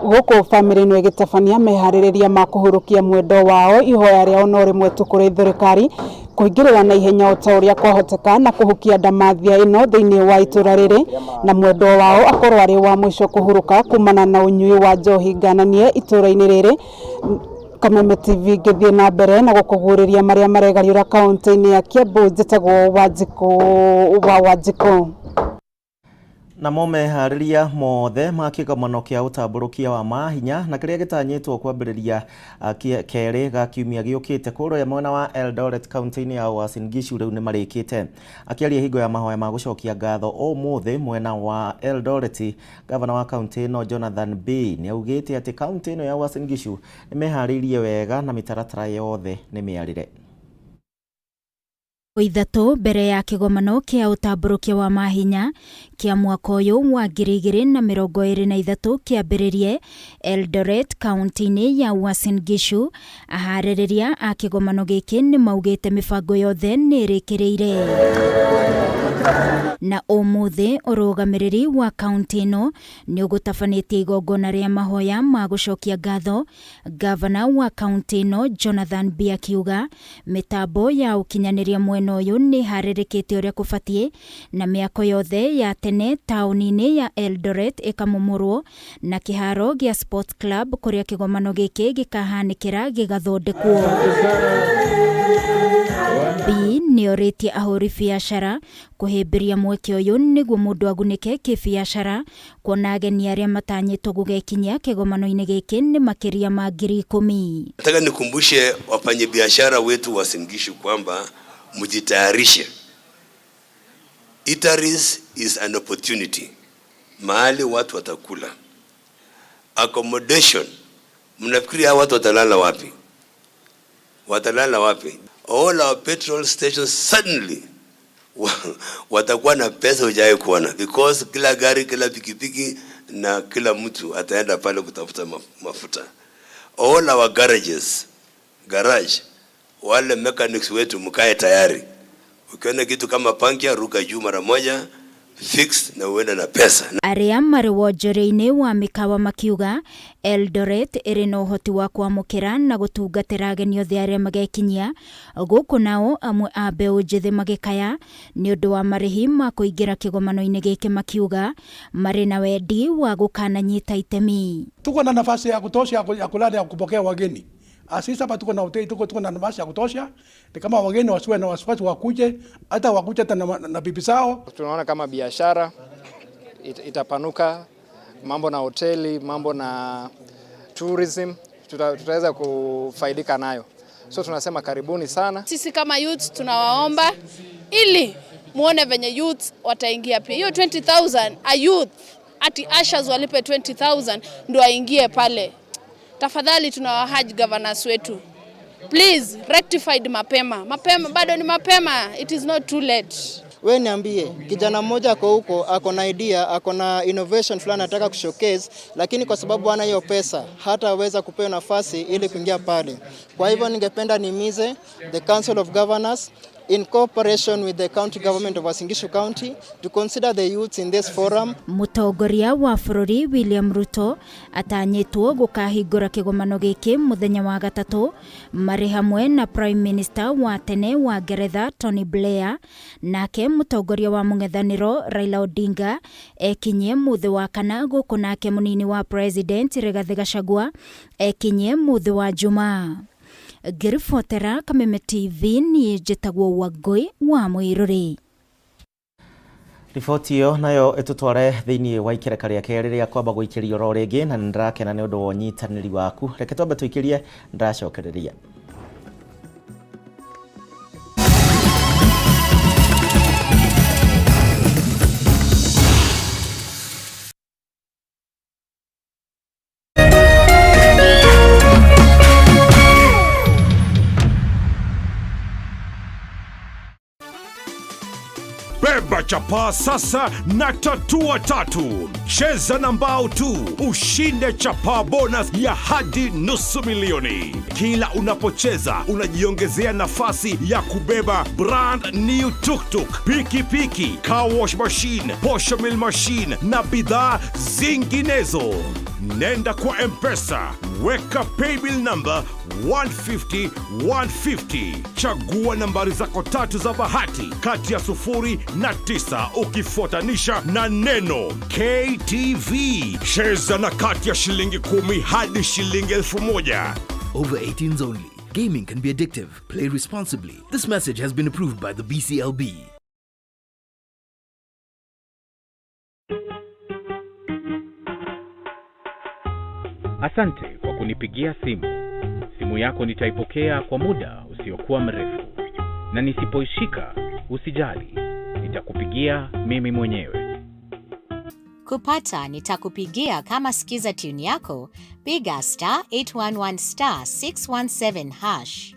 Gũkũ bamĩrĩ ĩno ĩgĩtabania meharĩrĩria ma kũhurũkia mwendwa wao, ihoya rĩao no rĩmwe tu kũrĩ thirikari kũingĩrĩra na ihenya o ta ũrĩa kwahoteka na kũhukia ndamathia ĩno thĩinĩ wa itũra rĩrĩ, na mwendwa wao akorwo arĩ wa mũico kũhurũka kumana na ũnyui wa njohi ngananie itũra-inĩ rĩrĩ. Kameme TV ngĩthiĩ na mbere na gũkũguũrĩria marĩa maregariũra kaunti-inĩ ya Kiambu, njĩtagwo Wanjikũ wa Wanjikũ. Namo meharĩria mothe ma kĩgomano kĩa ũtambũrũkia wa mahinya na kĩrĩa gĩtanyĩtwo kwambĩrĩria kerĩ ga kiumia gĩũkĩte kũrĩa mwena wa Eldoret kaunti-inĩ ya Uasin Gishu rĩu nĩ marĩkĩte. Akĩaria hingo ya mahoya ma gũcokia ngatho ũmũthĩ mwena wa Eldoret, gavana wa kaunti ĩno Jonathan Bii nĩ augĩte atĩ kaunti ĩno ya Uasin Gishu nĩ meharĩirie wega na mĩtaratara yothe nĩ mĩarĩre. Ithatũ mbere ya kĩgomano kĩa ũtambũrũkia wa mahinya kĩa mwaka ũyũ wa 2023 kĩambĩrĩrie Eldoret kaunti-inĩ ya Uasin Gishu, aharĩrĩria a kĩgomano gĩkĩ nĩ maugĩte mĩbango yothe nĩ ĩrĩkĩrĩire. Na ũmũthĩ ũrũgamĩrĩri wa kaunti ĩno nĩ ũgũtabanĩtie igongona rĩa mahoya ma gũcokia ngatho. Gavana wa kaunti ĩno Jonathan Bii akiuga mĩtambo ya ũkinyanĩria mwena ũyũ nĩ ĩharĩrĩkĩte ũrĩa kũbatiĩ na mĩako yothe ya tene taũni-inĩ ya Eldoret ĩkamomorwo na kĩharo gĩa Sports Club kũrĩa kĩgomano gĩkĩ gĩkahanĩkĩra gĩgathondekwo. Bii nĩ orĩtie ahũri biacara kũhĩmbĩria mweke ũyũ nĩguo mũndũ agunĩke kĩbiacara, kuona ageni arĩa matanyĩtwo gũgekinyia kĩgomano-inĩ gĩkĩ nĩ makĩria ma 10,000. Nataka nikumbushe wafanyabiashara wetu wa Uasin Gishu kwamba mjitayarishe. Eateries is an opportunity. Mahali watu watakula. Accommodation. Mnafikiri hawa watu watalala wapi? Watalala wapi? All our petrol stations suddenly watakuwa na pesa hujawahi kuona, because kila gari, kila pikipiki na kila mtu ataenda pale kutafuta mafuta. All our garages, garage, wale mechanics wetu mkae tayari. Ukiona kitu kama pankia, ruka juu mara moja, fix na uende na pesa. Arĩa marĩ wonjoria-inĩ wa mĩkawa makiuga Eldoret ĩrĩ na ũhoti wa kwamũkĩra na gũtungatĩra ageni othe arĩa magekinyia gũkũ, nao amwe a mbeũ njĩthĩ magĩkaya nĩ ũndũ wa marĩhi ma kũingĩra kĩgomano-inĩ gĩkĩ, makiuga marĩ na wendi wa gũkananyita itemi. Tuko na nafasi ya kutosha ya kulala ya kupokea wageni. Sisi hapa tuko na hoteli, tuko na nafasi ya kutosha. Ni kama wageni wasiwe na wasiwasi, wakuje hata wakuje hata na bibi zao. Tunaona kama biashara itapanuka, mambo na hoteli, mambo na tourism, tutaweza kufaidika nayo. So tunasema karibuni sana. Sisi kama youth tunawaomba ili muone venye youth wataingia pia. Hiyo 20,000 a youth ati ushers walipe 20,000 ndio aingie pale. Tafadhali tunawahaji governors wetu, please rectified mapema mapema, bado ni mapema, it is not too late. We niambie, kijana mmoja ako huko, ako na idea, ako na innovation fulani anataka kushowcase, lakini kwa sababu hana hiyo pesa hataweza kupewa nafasi ili kuingia pale. Kwa hivyo ningependa nihimize the Council of Governors in cooperation with the county government of Uasin Gishu County to consider the youths in this forum. Mũtongoria wa bũrũri William Ruto atanyĩtwo gũkahingũra kĩgomano gĩkĩ mũthenya wa gatatũ marĩ hamwe na Prime Minister wa tene wa Ngeretha Tony Blair, nake mũtongoria wa mũng'ethanĩro Raila Odinga ekinyie mũthĩ wa kana gũkũ, nake mũnini wa President Rigathi Gachagua ekinyie mũthĩ wa Jumaa. Ngĩribotera Kameme TV niĩ njĩtagwo Wangũi wa Mũirũrĩ. Riboti ĩyo nayo ĩtũtware thĩinĩ wa ikereka rĩa kerĩ rĩa kwamba gũikĩrio oro rĩngĩ, na nĩndĩrakena nĩ ũndũ wa ũnyitanĩri waku. Reke twambe tũikĩrie, ndacokereria. Beba chapaa sasa na tatua tatu. Cheza na mbao tu ushinde chapaa bonus ya hadi 500,000. Kila unapocheza unajiongezea nafasi ya kubeba brand new tuktuk, pikipiki, car wash machine, posho mill machine na bidhaa zinginezo. Nenda kwa M-Pesa, weka paybill number 150 150. Chagua nambari zako tatu za bahati kati ya 0 na 9 ukifuatanisha na neno KTV. Cheza na kati ya shilingi 10 hadi shilingi 1,000. Over 18s only. Gaming can be addictive. Play responsibly. This message has been approved by the BCLB. Asante kwa kunipigia simu. Simu yako nitaipokea kwa muda usiokuwa mrefu, na nisipoishika usijali, nitakupigia mimi mwenyewe. Kupata nitakupigia kama skiza tune yako, piga star 811 star 617 hash.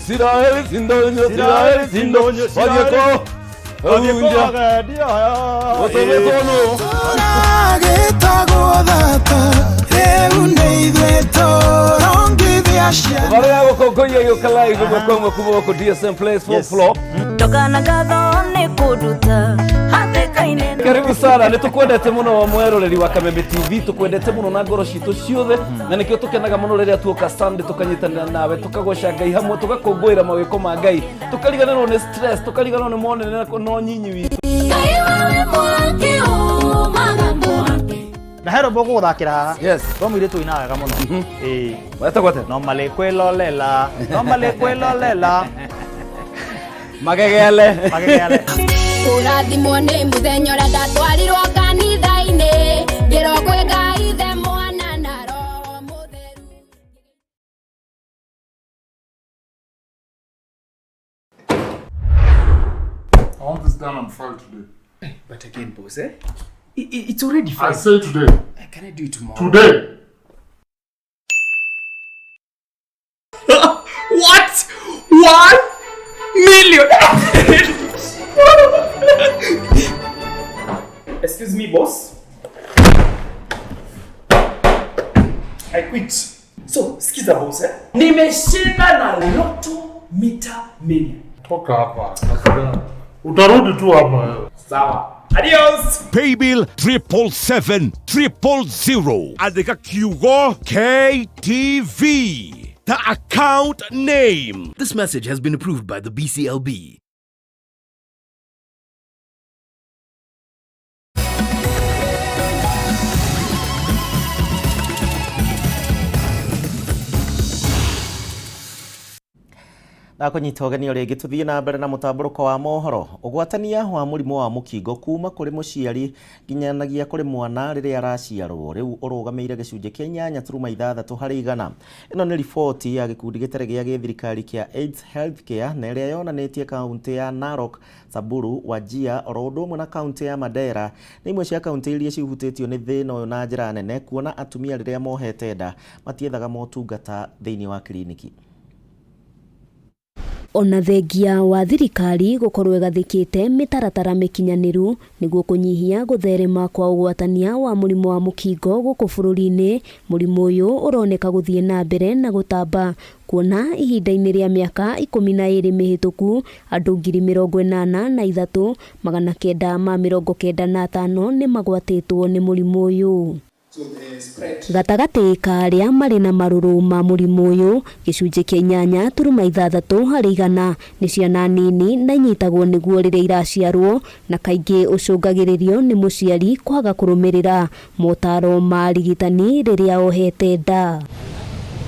Siraeli sindonyo, Siraeli sindonyo, Wadieko, Unja, Otometono. Barĩa gũkũngũiya gĩũka live ĩmwe kwa ĩmwe kuma gũkũ DSM Place fourth floor. Karibu sana, nĩ tũkwendete mũno mweroreri wa Kameme TV, tũkwendete mũno na ngoro citũ ciothe, na nĩkĩo tũkenaga mũno rĩrĩa tuoka Sunday tũkanyitanĩra nawe, tũkagoca Ngai hamwe, tũgakũngũĩra mawĩko ma Ngai, tũkariganĩrwo nĩ stress, tũkariganĩrwo nĩ monene na nyinyi witũ. Na hero boko guthakira haha. Yes. Kwa mũirĩtu ũinaga wega mũno. Ĩĩ. Wetagwo atĩa? No malĩ kwĩlolela, no malĩ kwĩlolela. Magegele. Magegele. Kũrathimwo nĩ mũthenya ũrĩa ndatwarirwo kanitha-inĩ, ngĩrwo kwĩ Ngai Ithe Mwana na Roho Mũtheru. I want this done on file today. But again, boss, eh? It's already I 5. say today. Can I do it tomorrow? Today! What? 1 million! Excuse me, boss. I quit. So, sikiza boss, eh? Nimeshinda na Lotto Mita Mania. Toka hapa. Utarudi tu hapa. Sawa. Adios. Paybill 777 000. Andĩka kiugo KTV ta account name. This message has been approved by the BCLB. Ndakũnyita ũgeni o rĩngĩ tũthiĩ na mbere na mũtambũrũko wa mohoro. Ũgwatania wa mũrimũ wa mũkingo kuma kũrĩ mũciari nginyanagia kũrĩ mwana rĩrĩa araciarwo rĩu ũrũgamĩire gĩcunjĩ kĩa 8.6 harĩ igana. Ĩno nĩ riboti ya gĩkundi gĩtarĩ gĩa gĩthirikari kĩa AIDS Healthcare na ĩrĩa yonanĩtie kauntĩ ya Narok, Samburu, Wajir oro ũndũ ũmwe na kauntĩ ya Mandera nĩ imwe cia kauntĩ iria cihutĩtio nĩ thĩna ũyũ na njĩra nene, kuona atumia rĩrĩa mohete nda matiethaga motungata thĩinĩ wa kiriniki. Ona thengia wa thirikari gũkorwo ĩgathĩkĩte mĩtaratara mĩkinyanĩru nĩguo kũnyihia gũtherema kwa ũgwatania wa mũrimũ wa mũkingo gũkũ bũrũri-inĩ, mũrimũ ũyũ ũroneka gũthiĩ na mbere na gũtamba, kuona ihinda-inĩ rĩa mĩaka 12 mĩhĩtũku andũ 83,995 nĩ magwatĩtwo nĩ mũrimũ ũyũ. Gatagatĩ ka arĩa marĩ na marũrũ ma mũrimũ ũyũ, gĩcunjĩ kĩa 8.6 harĩ igana nĩ ciana nini na inyitagwo nĩguo rĩrĩa iraciarwo, na kaingĩ ũcũngagĩrĩrio nĩ mũciari kwaga kũrũmĩrĩra motaro ma arigitani rĩrĩa ohete nda.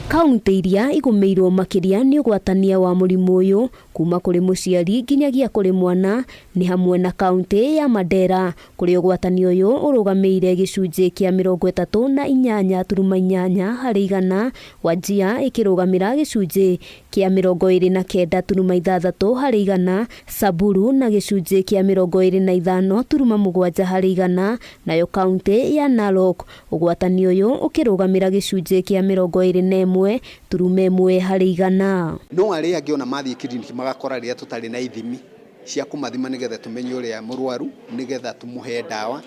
Kauntĩ iria igũmĩirwo makĩria nĩ ũgwatania wa mũrimũ ũyũ kuma kũrĩ mũciari nginyagia kũrĩ mwana nĩ hamwe na kauntĩ ya Mandera, kũrĩa ũgwatania ũyũ ũrũgamĩire gĩcunjĩ kĩa 38.8 harĩ igana, Wajir ĩkĩrũgamĩra gĩcunjĩ kĩa 29.6 harĩ igana, Samburu na gĩcunjĩ kĩa 25.7 harĩ igana, nayo kauntĩ ya Narok ũgwatania ũyũ ũkĩrũgamĩra gĩcunjĩ kĩa 21.1 harĩ igana. No arĩa angĩ ona mathiĩ kiriniki magakora rĩrĩa tũtarĩ na ithimi cia kũmathima nĩgetha tũmenye ũrĩa mũrwaru, nĩgetha tũmũhe ndawa,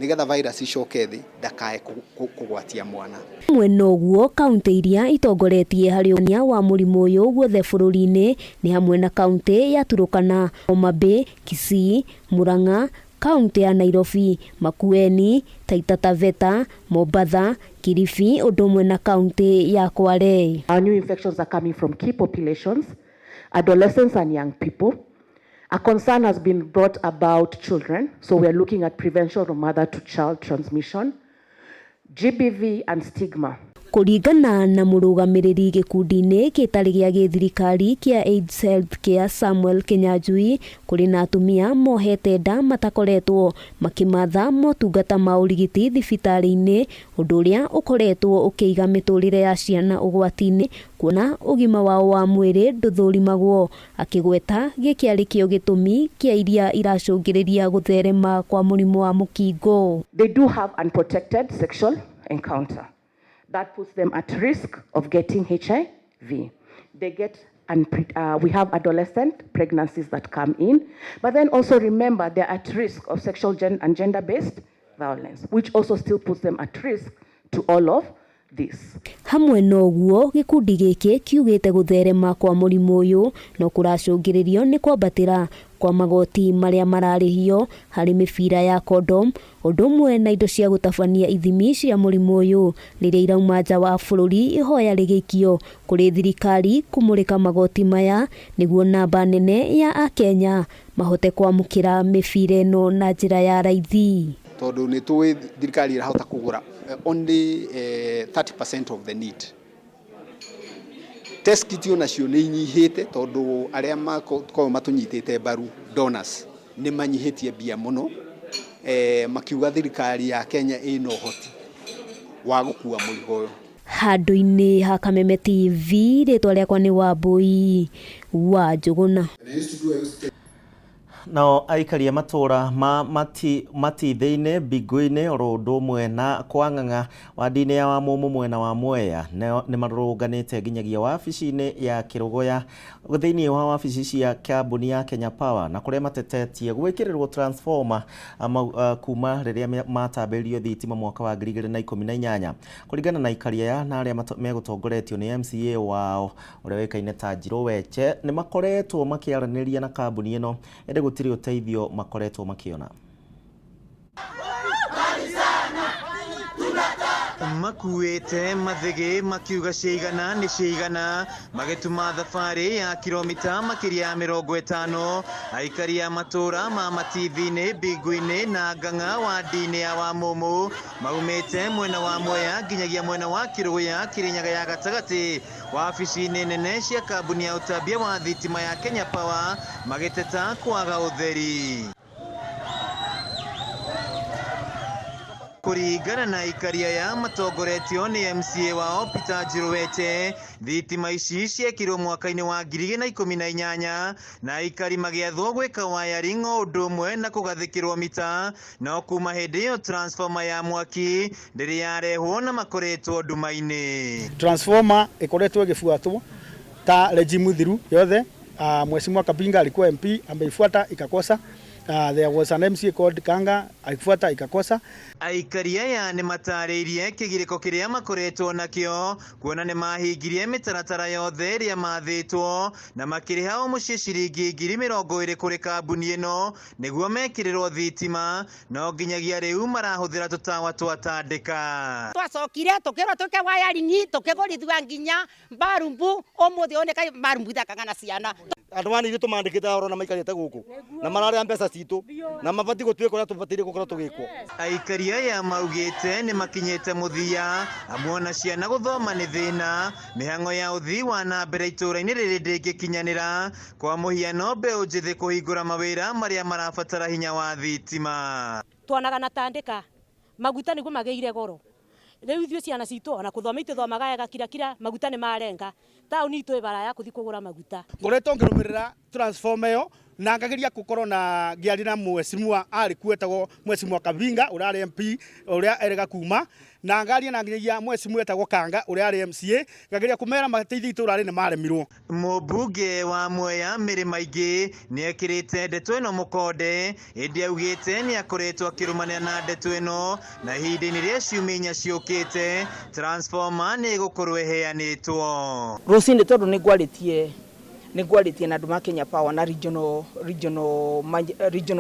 nĩgetha virus icoke thĩ ndakae kũgwatia mwana. Hamwe na ũguo, kauntĩ iria itongoretie harĩ ũgwatania wa mũrimũ ũyũ guothe bũrũri-inĩ nĩ hamwe na kauntĩ ya Turkana, Homa Bay, Kisii, Murang'a, kauntĩ ya Nairobi, Makueni, Taita Taveta, Mombatha, Kilifi ũndũ ũmwe na kauntĩ ya Kwale. Our new infections are coming from key populations, adolescents and young people. A concern has been brought about children, so we are looking at prevention of mother-to-child transmission, GBV and stigma. Kũringana na mũrũgamĩrĩri gĩkundi-inĩ gĩtarĩ gĩa gĩthirikari kĩa AIDS Healthcare Samuel Kinyanjui, kũrĩ na atumia mohete nda matakoretwo makĩmatha motungata ma ũrigiti thibitarĩ-inĩ, ũndũ ũrĩa ũkoretwo ũkĩiga mĩtũrĩre ya ciana ũgwati-inĩ kuona ũgima wao wa mwĩrĩ ndũthũrimagwo, akĩgweta gĩkĩ arĩ kĩo gĩtũmi kĩa iria iracũngĩrĩria gũtherema kwa mũrimũ wa mũkingo. They do have unprotected sexual encounter. That puts them at risk of getting HIV. They get we have adolescent pregnancies that come in, but then also remember they're at risk of sexual and gender-based violence, which also still puts them at risk to all of this. Hamwe na ũguo, gĩkundi gĩkĩ kiugĩte gũtherema kwa mũrimũ ũyũ no kũracũngĩrĩrio nĩ kwambatĩra kwa magoti marĩa mararĩhio harĩ mĩbira ya condom, ũndũ ũmwe na indo cia gũtabania ithimi cia mũrimũ ũyũ rĩrĩa irauma nja wa bũrũri, ihoya rĩgĩikio kũrĩ thirikari kũmũrĩka magoti maya nĩguo namba nene ya akenya mahote kwamũkĩra mĩbira ĩno na njĩra ya raithi. Tondũ nĩ tũĩ thirikari ĩrahota kũgũra only 30% of the need. Test kit onacio nĩ inyihĩte tondũ arĩa makoragwo matũnyitĩte mbaru donors nĩ manyihĩtie mbia mũno, makiuga thirikari ya Kenya ĩna ũhoti wa gũkua mũrigo ũyũ. Handũ-inĩ ha Kameme TV, rĩtwa rĩakwa nĩ Wambui wa Njũgũna. Nao aikari a matũra ma Matithĩ-inĩ, Mbingu-inĩ oro ũndũ ũmwe na Kwang'ang'a wandi-inĩ ya Wamumu mwena wa Mwea nĩ marũrũnganĩte nginyagia wabici-inĩ ya Kĩrũgũya thĩinĩ wa wabici cia kambuni ya Kenya Power na kũrĩa matetetie gwĩkĩrĩrwo transformer kuma rĩrĩa matambĩrĩirio thitima mwaka wa 2018. Kũringana na aikari aya na arĩa megũtongoretio nĩ MCA wao ũrĩa ũĩkaine ta Njirũ Weche, nĩ makoretwo makĩaranĩria na kambuni ĩno ĩndĩ gũtirĩ ũteithio makoretwo makĩona. Makuĩte mathĩgĩ makiuga ciigana nĩ ciigana, magĩtuma thabarĩ ya kilomita makĩria ya 50. Aikari a matũra ma Matithi-inĩ, Mbingu-inĩ na Ngang'a wandi-inĩ ya Wamumu maumĩte mwena wa Mwea nginyagia mwena wa Kĩrũgũya, Kĩrĩnyaga ya gatagatĩ, wabici-inĩ nene cia kambuni ya ũtambia wa thitima ya Kenya Power magĩteta kwaga ũtheri. Kũringana na aikari aya matongoretio nĩ MCA wao Peter Njiruwete, thitima ici ciekirwo mwaka-inĩ wa 2018 na aikari magĩathwo gwĩka wiring o ũndũ ũmwe na kũgathĩkĩrwo mita, no kuma hĩndĩ ĩyo transformer ya mwaki ndĩrĩ yarehwo na makoretwo nduma-inĩ. Transformer ĩkoretwo ĩgĩbuatwo ta regime thiru yothe. Mheshimiwa Kabinga alikuwa MP, ameifuata ikakosa. There was an MCA called Kanga, aifuata ikakosa. Aikari aya nĩ matarĩirie kĩgirĩko kĩrĩa makoretwo nakĩo kuona nĩ mahingirie mĩtaratara yothe ĩrĩa mathĩtwo na makĩrĩha o mũciĩ ciringi 20,000 kũrĩ kambuni ĩno nĩguo mekĩrĩrwo thitima, no nginyagia rĩu marahũthĩra tũtawa twa tandĩka. Twacokire tũkĩrwo twĩke wiring, tũkĩgũrithua nginya mbarumbu, ũmũthĩ oneka mbarumbu ithakaga na ciana. Andũ aya nĩ ithuĩ tũmandĩkĩte oro na maikarĩte gũkũ na mararĩa mbeca citũ na mabatiĩ gũtuĩka ũrĩa tũbataire gũkorwo tũgĩkwo. Aikari aya maugĩte nĩ makinyĩte mũthia, amu ona ciana gũthoma nĩ thĩna, mĩhang'o ya ũthii wa na mbere itũũra-inĩ rĩrĩ ndĩngĩkinyanĩra, kwa mũhiano mbeũ njĩthĩ kũhingũra mawĩra marĩa marabatara hinya wa thitima. Tuonaga na tandĩka maguta nĩguo magĩire goro, rĩu ithuĩ ciana citũ ona kũthoma itũthomaga wega kira kira, maguta nĩ marenga, taũni itũ ĩ baraya kũthiĩ kũgũra maguta. Ngoretwo ngĩrũmĩrĩra transformer ĩyo na ngageria gũkorwo na ngĩaria na mheshimiwa arĩ kuo etagwo mheshimiwa Kabinga ũrĩa arĩ MP ũrĩa erĩga kuma, na ngaria na nginyagia mheshimiwa etagwo Kanga ũrĩa arĩ MCA, ngageria kũmera mateithie itũra rĩrĩ nĩ maremirwo. Mũmbunge wa Mwea Mĩrĩ Maingĩ nĩ ekĩrĩte ndeto ĩno mũkonde, ĩndĩ augĩte nĩ akoretwo akĩrũmanĩra na ndeto ĩno na ihinda-inĩ rĩa ciumia inya ciũkĩte transformer nĩ ĩgũkorwo ĩheanĩtwo. Rũcinĩ tondũ nĩ ngwarĩtie na andũ ma Kenya Power na regional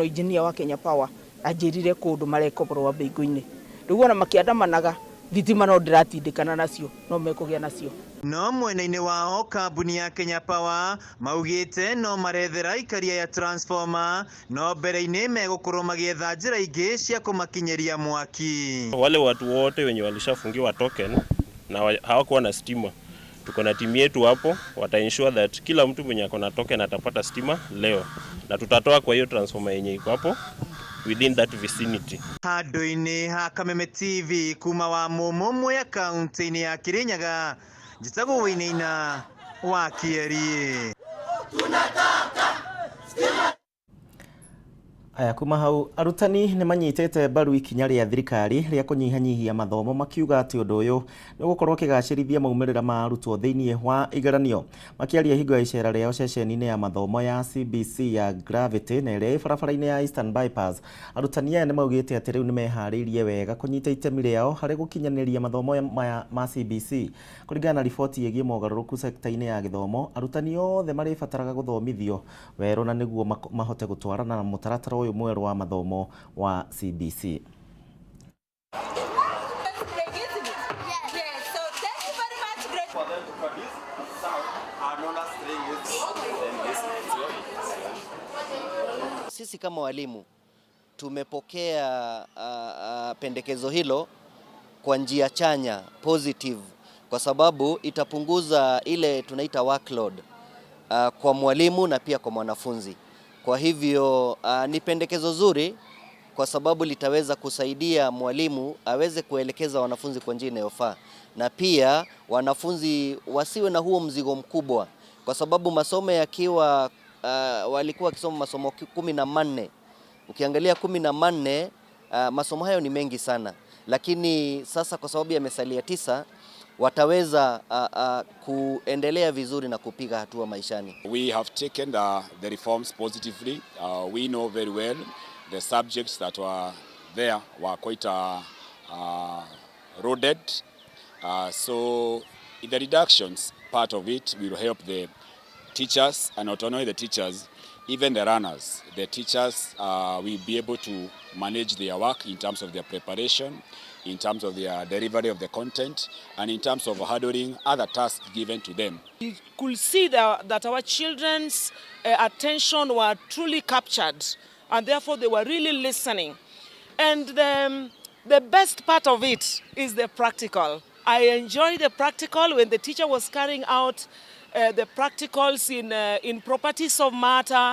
engineer wa Kenya Power anjĩrire kũndũ mareka ũhoro wa mbingu-inĩ. Rĩu ona makĩandamanaga thitima no ndĩratindĩkana nacio, no mekũgĩa nacio. No mwena-inĩ wao kambuni ya Kenya Power maugĩte no marethera aikaria ya transformer, no mbere-inĩ megũkorwo magĩetha njĩra ingĩ cia kũmakinyĩria mwaki. Wale watu wote wenye walishafungiwa token na hawakuwa na stima, tuko na timu yetu hapo, wata ensure that kila mtu mwenye ako na token atapata stima leo, na tutatoa kwa hiyo transformer yenye iko hapo within that vicinity. Handũ-inĩ ha Kameme TV kuma wa Mumu Mwea kaunti-inĩ ya Kirinyaga, njĩtagwo Wainaina wa Kĩeri. Aya, kuma hau arutani nĩ manyitĩte mbaru ikinya rĩa thirikari rĩa kũnyihanyihia mathomo, makiuga atĩ ũndũ ũyũ nĩ ũgũkorwo ũkĩgacĩrithia maumĩrĩra ma arutwo thĩinĩ wa igeranio. Makĩaria hingo ya icera rĩao ceceni-inĩ ya mathomo ya CBC ya Gravity na ĩrĩa ĩ barabara-inĩ ya Eastern Bypass, arutani aya nĩ maugĩte atĩ rĩu nĩ meharĩirie wega kũnyita itemi rĩao harĩ gũkinyanĩria mathomo maya ma CBC. Kũringana na riboti ĩgiĩ mogarũrũku sekta-inĩ ya gĩthomo, arutani othe marĩbataraga gũthomithio werũ na nĩguo mahote gũtwarana na mũtaratara ũyũ mwerũ wa mathomo wa CBC. Sisi kama walimu tumepokea pendekezo hilo kwa njia chanya, positive, kwa sababu itapunguza ile tunaita workload kwa mwalimu na pia kwa mwanafunzi. Kwa hivyo ni pendekezo zuri kwa sababu litaweza kusaidia mwalimu aweze kuelekeza wanafunzi kwa njia inayofaa, na pia wanafunzi wasiwe na huo mzigo mkubwa, kwa sababu masomo yakiwa walikuwa wakisoma masomo 14. Ukiangalia 14, masomo hayo ni mengi sana, lakini sasa kwa sababu yamesalia 9 wataweza kuendelea vizuri na kupiga hatua maishani. We have taken the reforms positively. We know very well the subjects that were there were quite loaded. So in the reductions part of it will help the teachers, and not only the teachers, even the learners. The teachers will be able to manage their work in terms of their preparation, in terms of their delivery of the content and in terms of handling other tasks given to them. You could see that our children's attention were truly captured, and therefore they were really listening. And the best part of it is the practical. I enjoy the practical when the teacher was carrying out the practicals in properties of matter.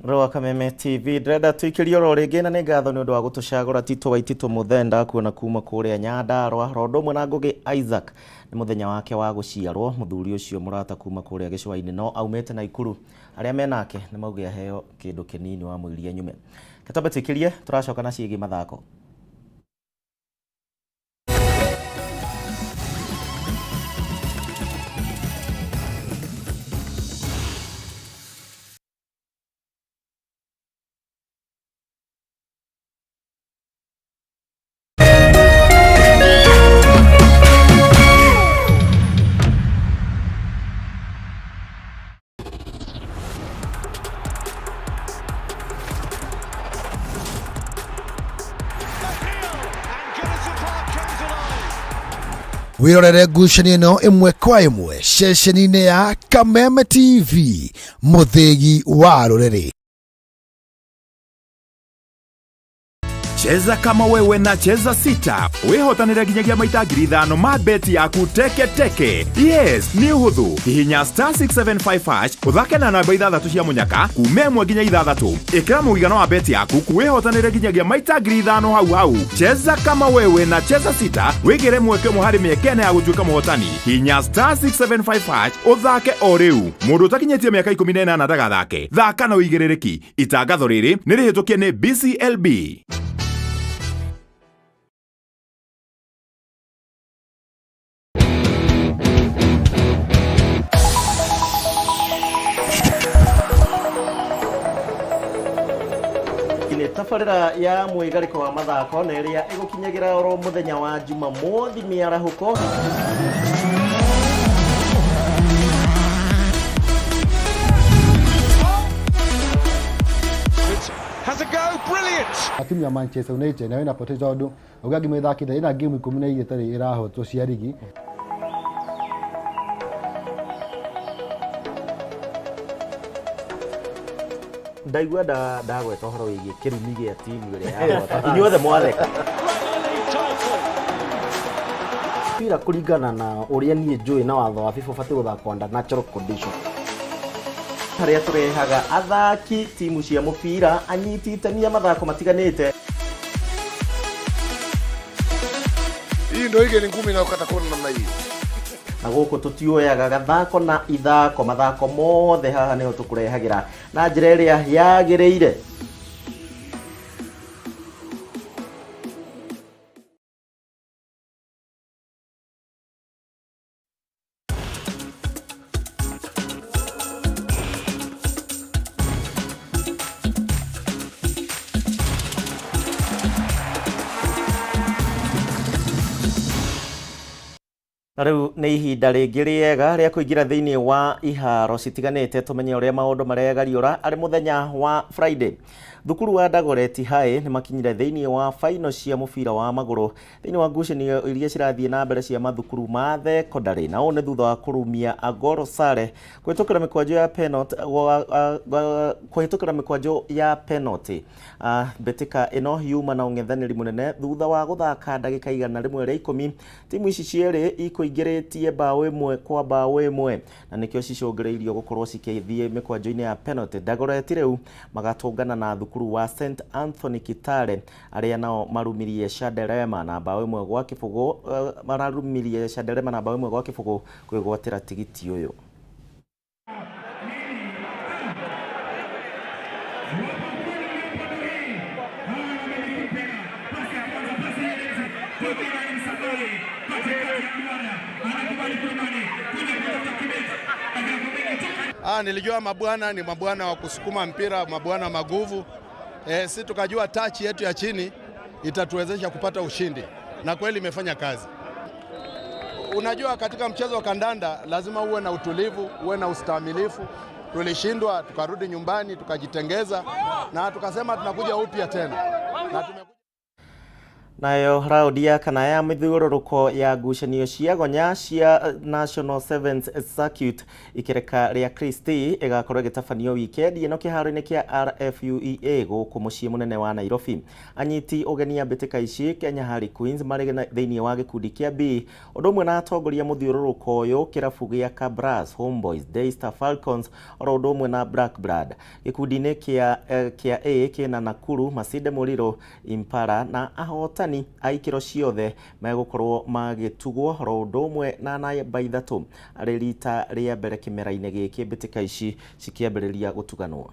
Rwa Kameme TV ndĩrenda tũikĩrie oro rĩngĩ na nĩ ngatho nĩ ũndũ wa gũtũcagũra Tito wa Itito Mũthenda kuona kuma kũrĩa Nyandarũa rondo ũmwe na Ngũgĩ Isaac nĩ mũthenya wake wa gũciarwo mũthuri ũcio mũrata kuma kũrĩa gĩcũa-inĩ no aumĩte Naikuru arĩa menake nĩ mauge aheo kĩndũ kĩnini wa mũiria nyume. Twambe tũikĩrie tũracoka na ciĩgiĩ mathako. Wirorere ngucanio ĩno ĩmwe kwa ĩmwe ceceni-inĩ ya Kameme TV mũthĩgi wa rũrĩrĩ. Cheza kama wewe na Cheza Sita wihotanire nginyagia maita 5,000 ma beti yaku teke teke. Yes, ni uhuthu. Hihinya star 675 hash uthake na namba 6 cia munyaka kuma 1 nginya 6. Ikira mũigana wa beti yaku wihotanire nginyagia maita 5,000 hau hau. Cheza kama wewe na Cheza Sita wigire mweke ũmwe harĩ mĩeke ĩna ya gũtuĩka mũhotani. Hihinya star 675 hash uthake o rĩu. Mũndũ ũtakinyĩtie mĩaka 18 ndagathake. Thaka na ũigĩrĩrĩki. Itangatho rĩrĩ nĩ rĩhĩtũkie nĩ BCLB. Tabarĩra ya mwĩgarĩko wa mathako na ĩrĩa ĩgũkinyagĩra oro mũthenya wa Jumamothi mĩarahũko. Has a go, brilliant. Timu ya Manchester United nayo inapoteza tondu uga ngimithakite ina game 12 itarĩ ĩrahotwo cia rigi. Ndaigua ndagweta ũhoro wĩgiĩ kĩrumi gĩa timu ĩrĩa yahota inyuothe mwatheka. Mpira kũringana na ũrĩa niĩ njũĩ na watho wa FIFA ũbatiĩ gũthakwo under natural condition. Harĩa tũrehaga athaki timu cia mũbira anyiti itemi a mathako matiganĩte. Hii ndio ile ngumi inayokata kona namna hii. Na gũkũ tũtioyaga gathako na ithako mathako mothe haha nĩho tũkũrehagĩra na njĩra ĩrĩa yagĩrĩire. Na rĩu nĩ ihinda rĩngĩ rĩega rĩa kũingĩra thĩinĩ wa iharo citiganĩte tũmenye ũrĩa maũndũ maregariũra arĩ mũthenya wa Friday. Thukuru wa Dagoretti High nĩ makinyire thĩinĩ wa final cia mũbira wa magũrũ thĩinĩ wa ngucanio iria cirathiĩ na mbere cia mathukuru ma thekondarĩ, na ũũ nĩ thutha wa kũrumia Agoro Sare kũhĩtũkĩra mĩkwanjo ya penalty kũhĩtũkĩra mĩkwanjo ya penalty. Mbĩtĩka ĩno yuma na ũng'ethanĩri mũnene thutha wa gũthaka ndagĩka 110. Timu ici cierĩ ikũingĩrĩtie bao 1 kwa bao 1 na nĩkĩo cicũngĩrĩirio gũkorwo cikĩthiĩ mĩkwanjo-inĩ ya penalty. Dagoretti rĩu magatũngana na thukuru wa St Anthony Kitale arĩa nao marumirie Chanderema na bao 1 gwa kĩbũgũ mararumirie Chanderema na bao 1 gwa kĩbũgũ kwĩgwatĩra tigiti ũyũ. Nilijua mabwana ni mabwana wa kusukuma mpira, mabwana maguvu. Si tukajua touch yetu ya chini itatuwezesha kupata ushindi, na kweli imefanya kazi. Unajua, katika mchezo wa kandanda lazima uwe na utulivu, uwe na ustahimilifu. Tulishindwa, tukarudi nyumbani, tukajitengeza na tukasema tunakuja upya tena. Na tume Nayo raundi ya kana ya mĩthiũrũrũko ya ngucanio cia gonya cia National Sevens Circuit ikereka rĩa Christie ĩgakorwo ĩgĩtabanio wikendi ĩno kĩharo-inĩ kĩa RFUEA gũkũ mũciĩ mũnene wa Nairobi. Anyiti ũgeni a mbĩtĩka ici Kenya Harry Queens marĩ thĩinĩ wa gĩkundi kĩa B ũndũ ũmwe na atongoria mũthiũrũrũko ũyũ kĩrabu gĩa Kabras, Homeboys, Daystar Falcons oro ũndũ ũmwe na Black Blood. Gĩkundi-inĩ kĩa kĩa A kĩna Nakuru, Masinde Muliro, Impala na ahotani a ikĩro ciothe megũkorwo magĩtugwo oro ũndũ ũmwe na namba ithatũ arĩ rita rĩa mbere kĩmera-inĩ gĩkĩ mbĩtĩka ici cikĩambĩrĩria gũtuganwo.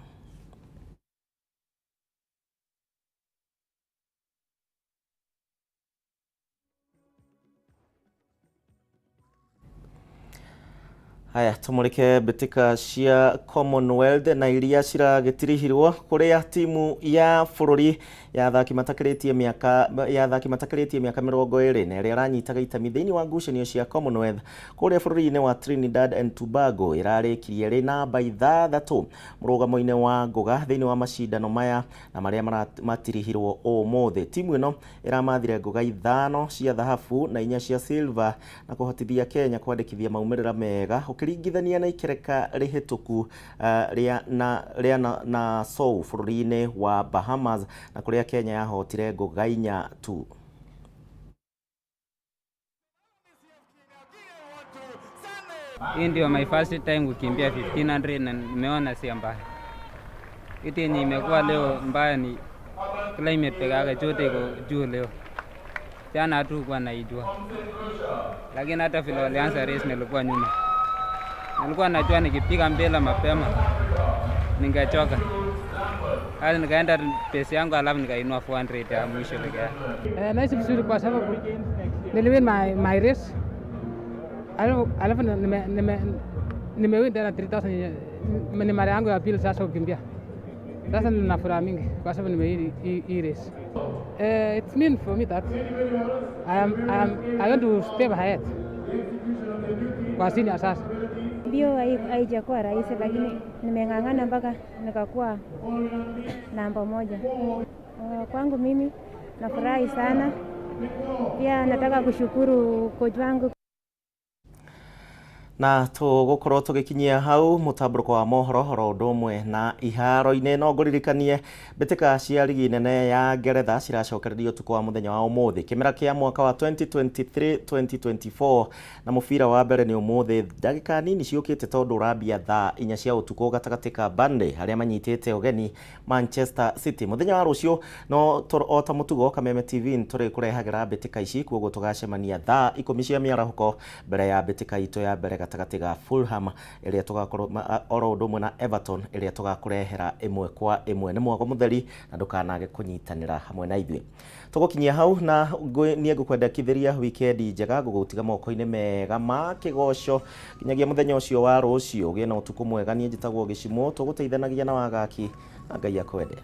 Haya tumurike mbĩtĩka cia Commonwealth na iria ciragĩtirihirwo kũrĩa timu ya bũrũri ya athaki matakĩrĩtie mĩaka ya athaki matakĩrĩtie mĩaka 20 na ĩrĩa ĩranyitaga itemi thĩinĩ wa ngucanio cia Commonwealth kũrĩa bũrũri-inĩ wa Trinidad and Tobago ĩrarĩkirie ĩrĩ namba 6 mũrũgamo-inĩ wa ngũga thĩinĩ wa macindano maya na marĩa matirihirwo ũmũthĩ. Timu ĩno ĩramathire ngũga 5 cia thahabu na 4 cia silver na kũhotithia Kenya kwandĩkithia maumĩrĩra mega ũkĩringithania na ikereka rĩhĩtũku rĩa na Nassau bũrũri-inĩ wa Bahamas na kũrĩa Kenya yahotire ngũga 4 tu. Hii ndio my first time kukimbia 1500 na nimeona si mbaya. Kitu yenye imekuwa leo mbaya ni climate peke yake, joto iko juu leo. Jana hatukuwa naijua. Lakini hata vile walianza race nilikuwa nyuma. Nilikuwa najua nikipiga mbele mapema ningechoka. Hadi nikaenda pesa yangu alafu nikainua 400 ya mwisho peke yake. Nahisi vizuri kwa sababu niliwin my race. Alafu nimewin tena 3000 ni mara yangu ya pili sasa kukimbia. Sasa nina furaha mingi kwa sababu nimewin hii race. It's mean for me that I want to step ahead kwa senior sasa. Mbio haijakuwa rahisi lakini nimeng'ang'ana mpaka nikakuwa namba 1. Kwangu mimi nafurahi sana. Pia nataka kushukuru coach wangu. Na tũgũkorwo tũgĩkinyia hau mũtambũrũko wa mohoro oro ũndũ ũmwe na iharo-inĩ. No ngũririkanie mbĩtĩka cia rigi nene ya Ngeretha ciracokererio ũtukũ wa mũthenya wa ũmũthĩ kĩmera kĩa mwaka wa 2023-2024 na mũbira wa mbere nĩ ũmũthĩ ndagĩka nini ciũkĩte tondũ ũrambia thaa 4 cia ũtukũ gatagatĩ ka Burnley harĩa manyitĩte ũgeni Manchester City. Mũthenya wa rũciũ no o ta mũtugo Kameme TV nĩtũrĩkũrehagĩra mbĩtĩka ici, kuoguo tũgacemania thaa 10 cia mĩarahũko mbere ya mbĩtĩka itũ ya mbere gatagatĩ ga Fulham ĩrĩa tũgakorwo oro ũndũ ũmwe na Everton ĩrĩa tũgakũrehera ĩmwe kwa ĩmwe. Nĩ mwago mũtheri na ndũkanage kũnyitanĩra hamwe na ithuĩ. Tũgũkinyia hau na niĩ ngũkwendekithĩria wikendi njega, ngũgũtiga moko-inĩ mega ma kĩgoco nginyagia mũthenya ũcio wa rũciũ. Ũgĩe na ũtukũ mwega. Niĩ njĩtagwo Gĩcimo, tũgũteithanagia na wagaki na Ngai akwende.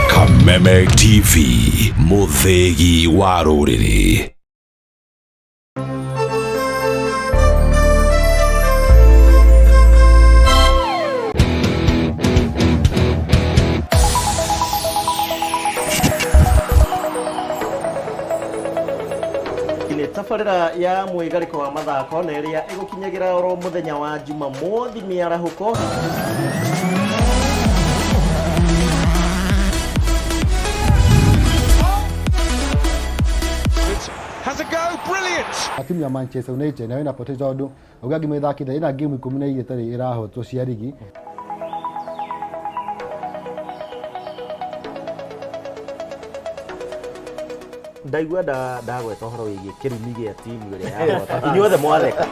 Kameme TV, mũthĩgi wa rũrĩrĩ. Tabarĩra ya mwĩgarĩko wa mathako na ĩrĩa ĩgũkinyagĩra oro mũthenya wa Jumamothi mĩarahũko. Has a go, brilliant! Timu ya Manchester United nayo inapoteza tondũ uga ngĩmĩthakithia ĩna game 12 ĩtarĩ ĩrahotwo cia rigi. Ndaigua ndagweta ũhoro wĩgiĩ kĩrumi gĩa timu ĩrĩa yahota. Inyuothe mwatheka.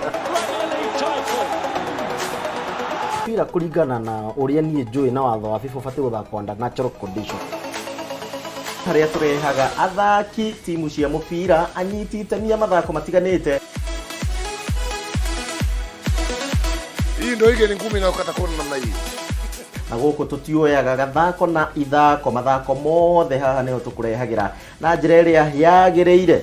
Mpira kũringana na ũrĩa niĩ njũĩ na watho wa FIFA ũbatiĩ gũthakwo under natural condition. Harĩa tũrehaga athaki timu cia mũbira anyiti itemi a mathako matiganĩte. Hii ndio ile ni ngumi inayokata kona namna hii. Na gũkũ tũtiũyaga gathako na ithako, mathako mothe haha nĩho tũkũrehagĩra na njĩra ĩrĩa yagĩrĩire.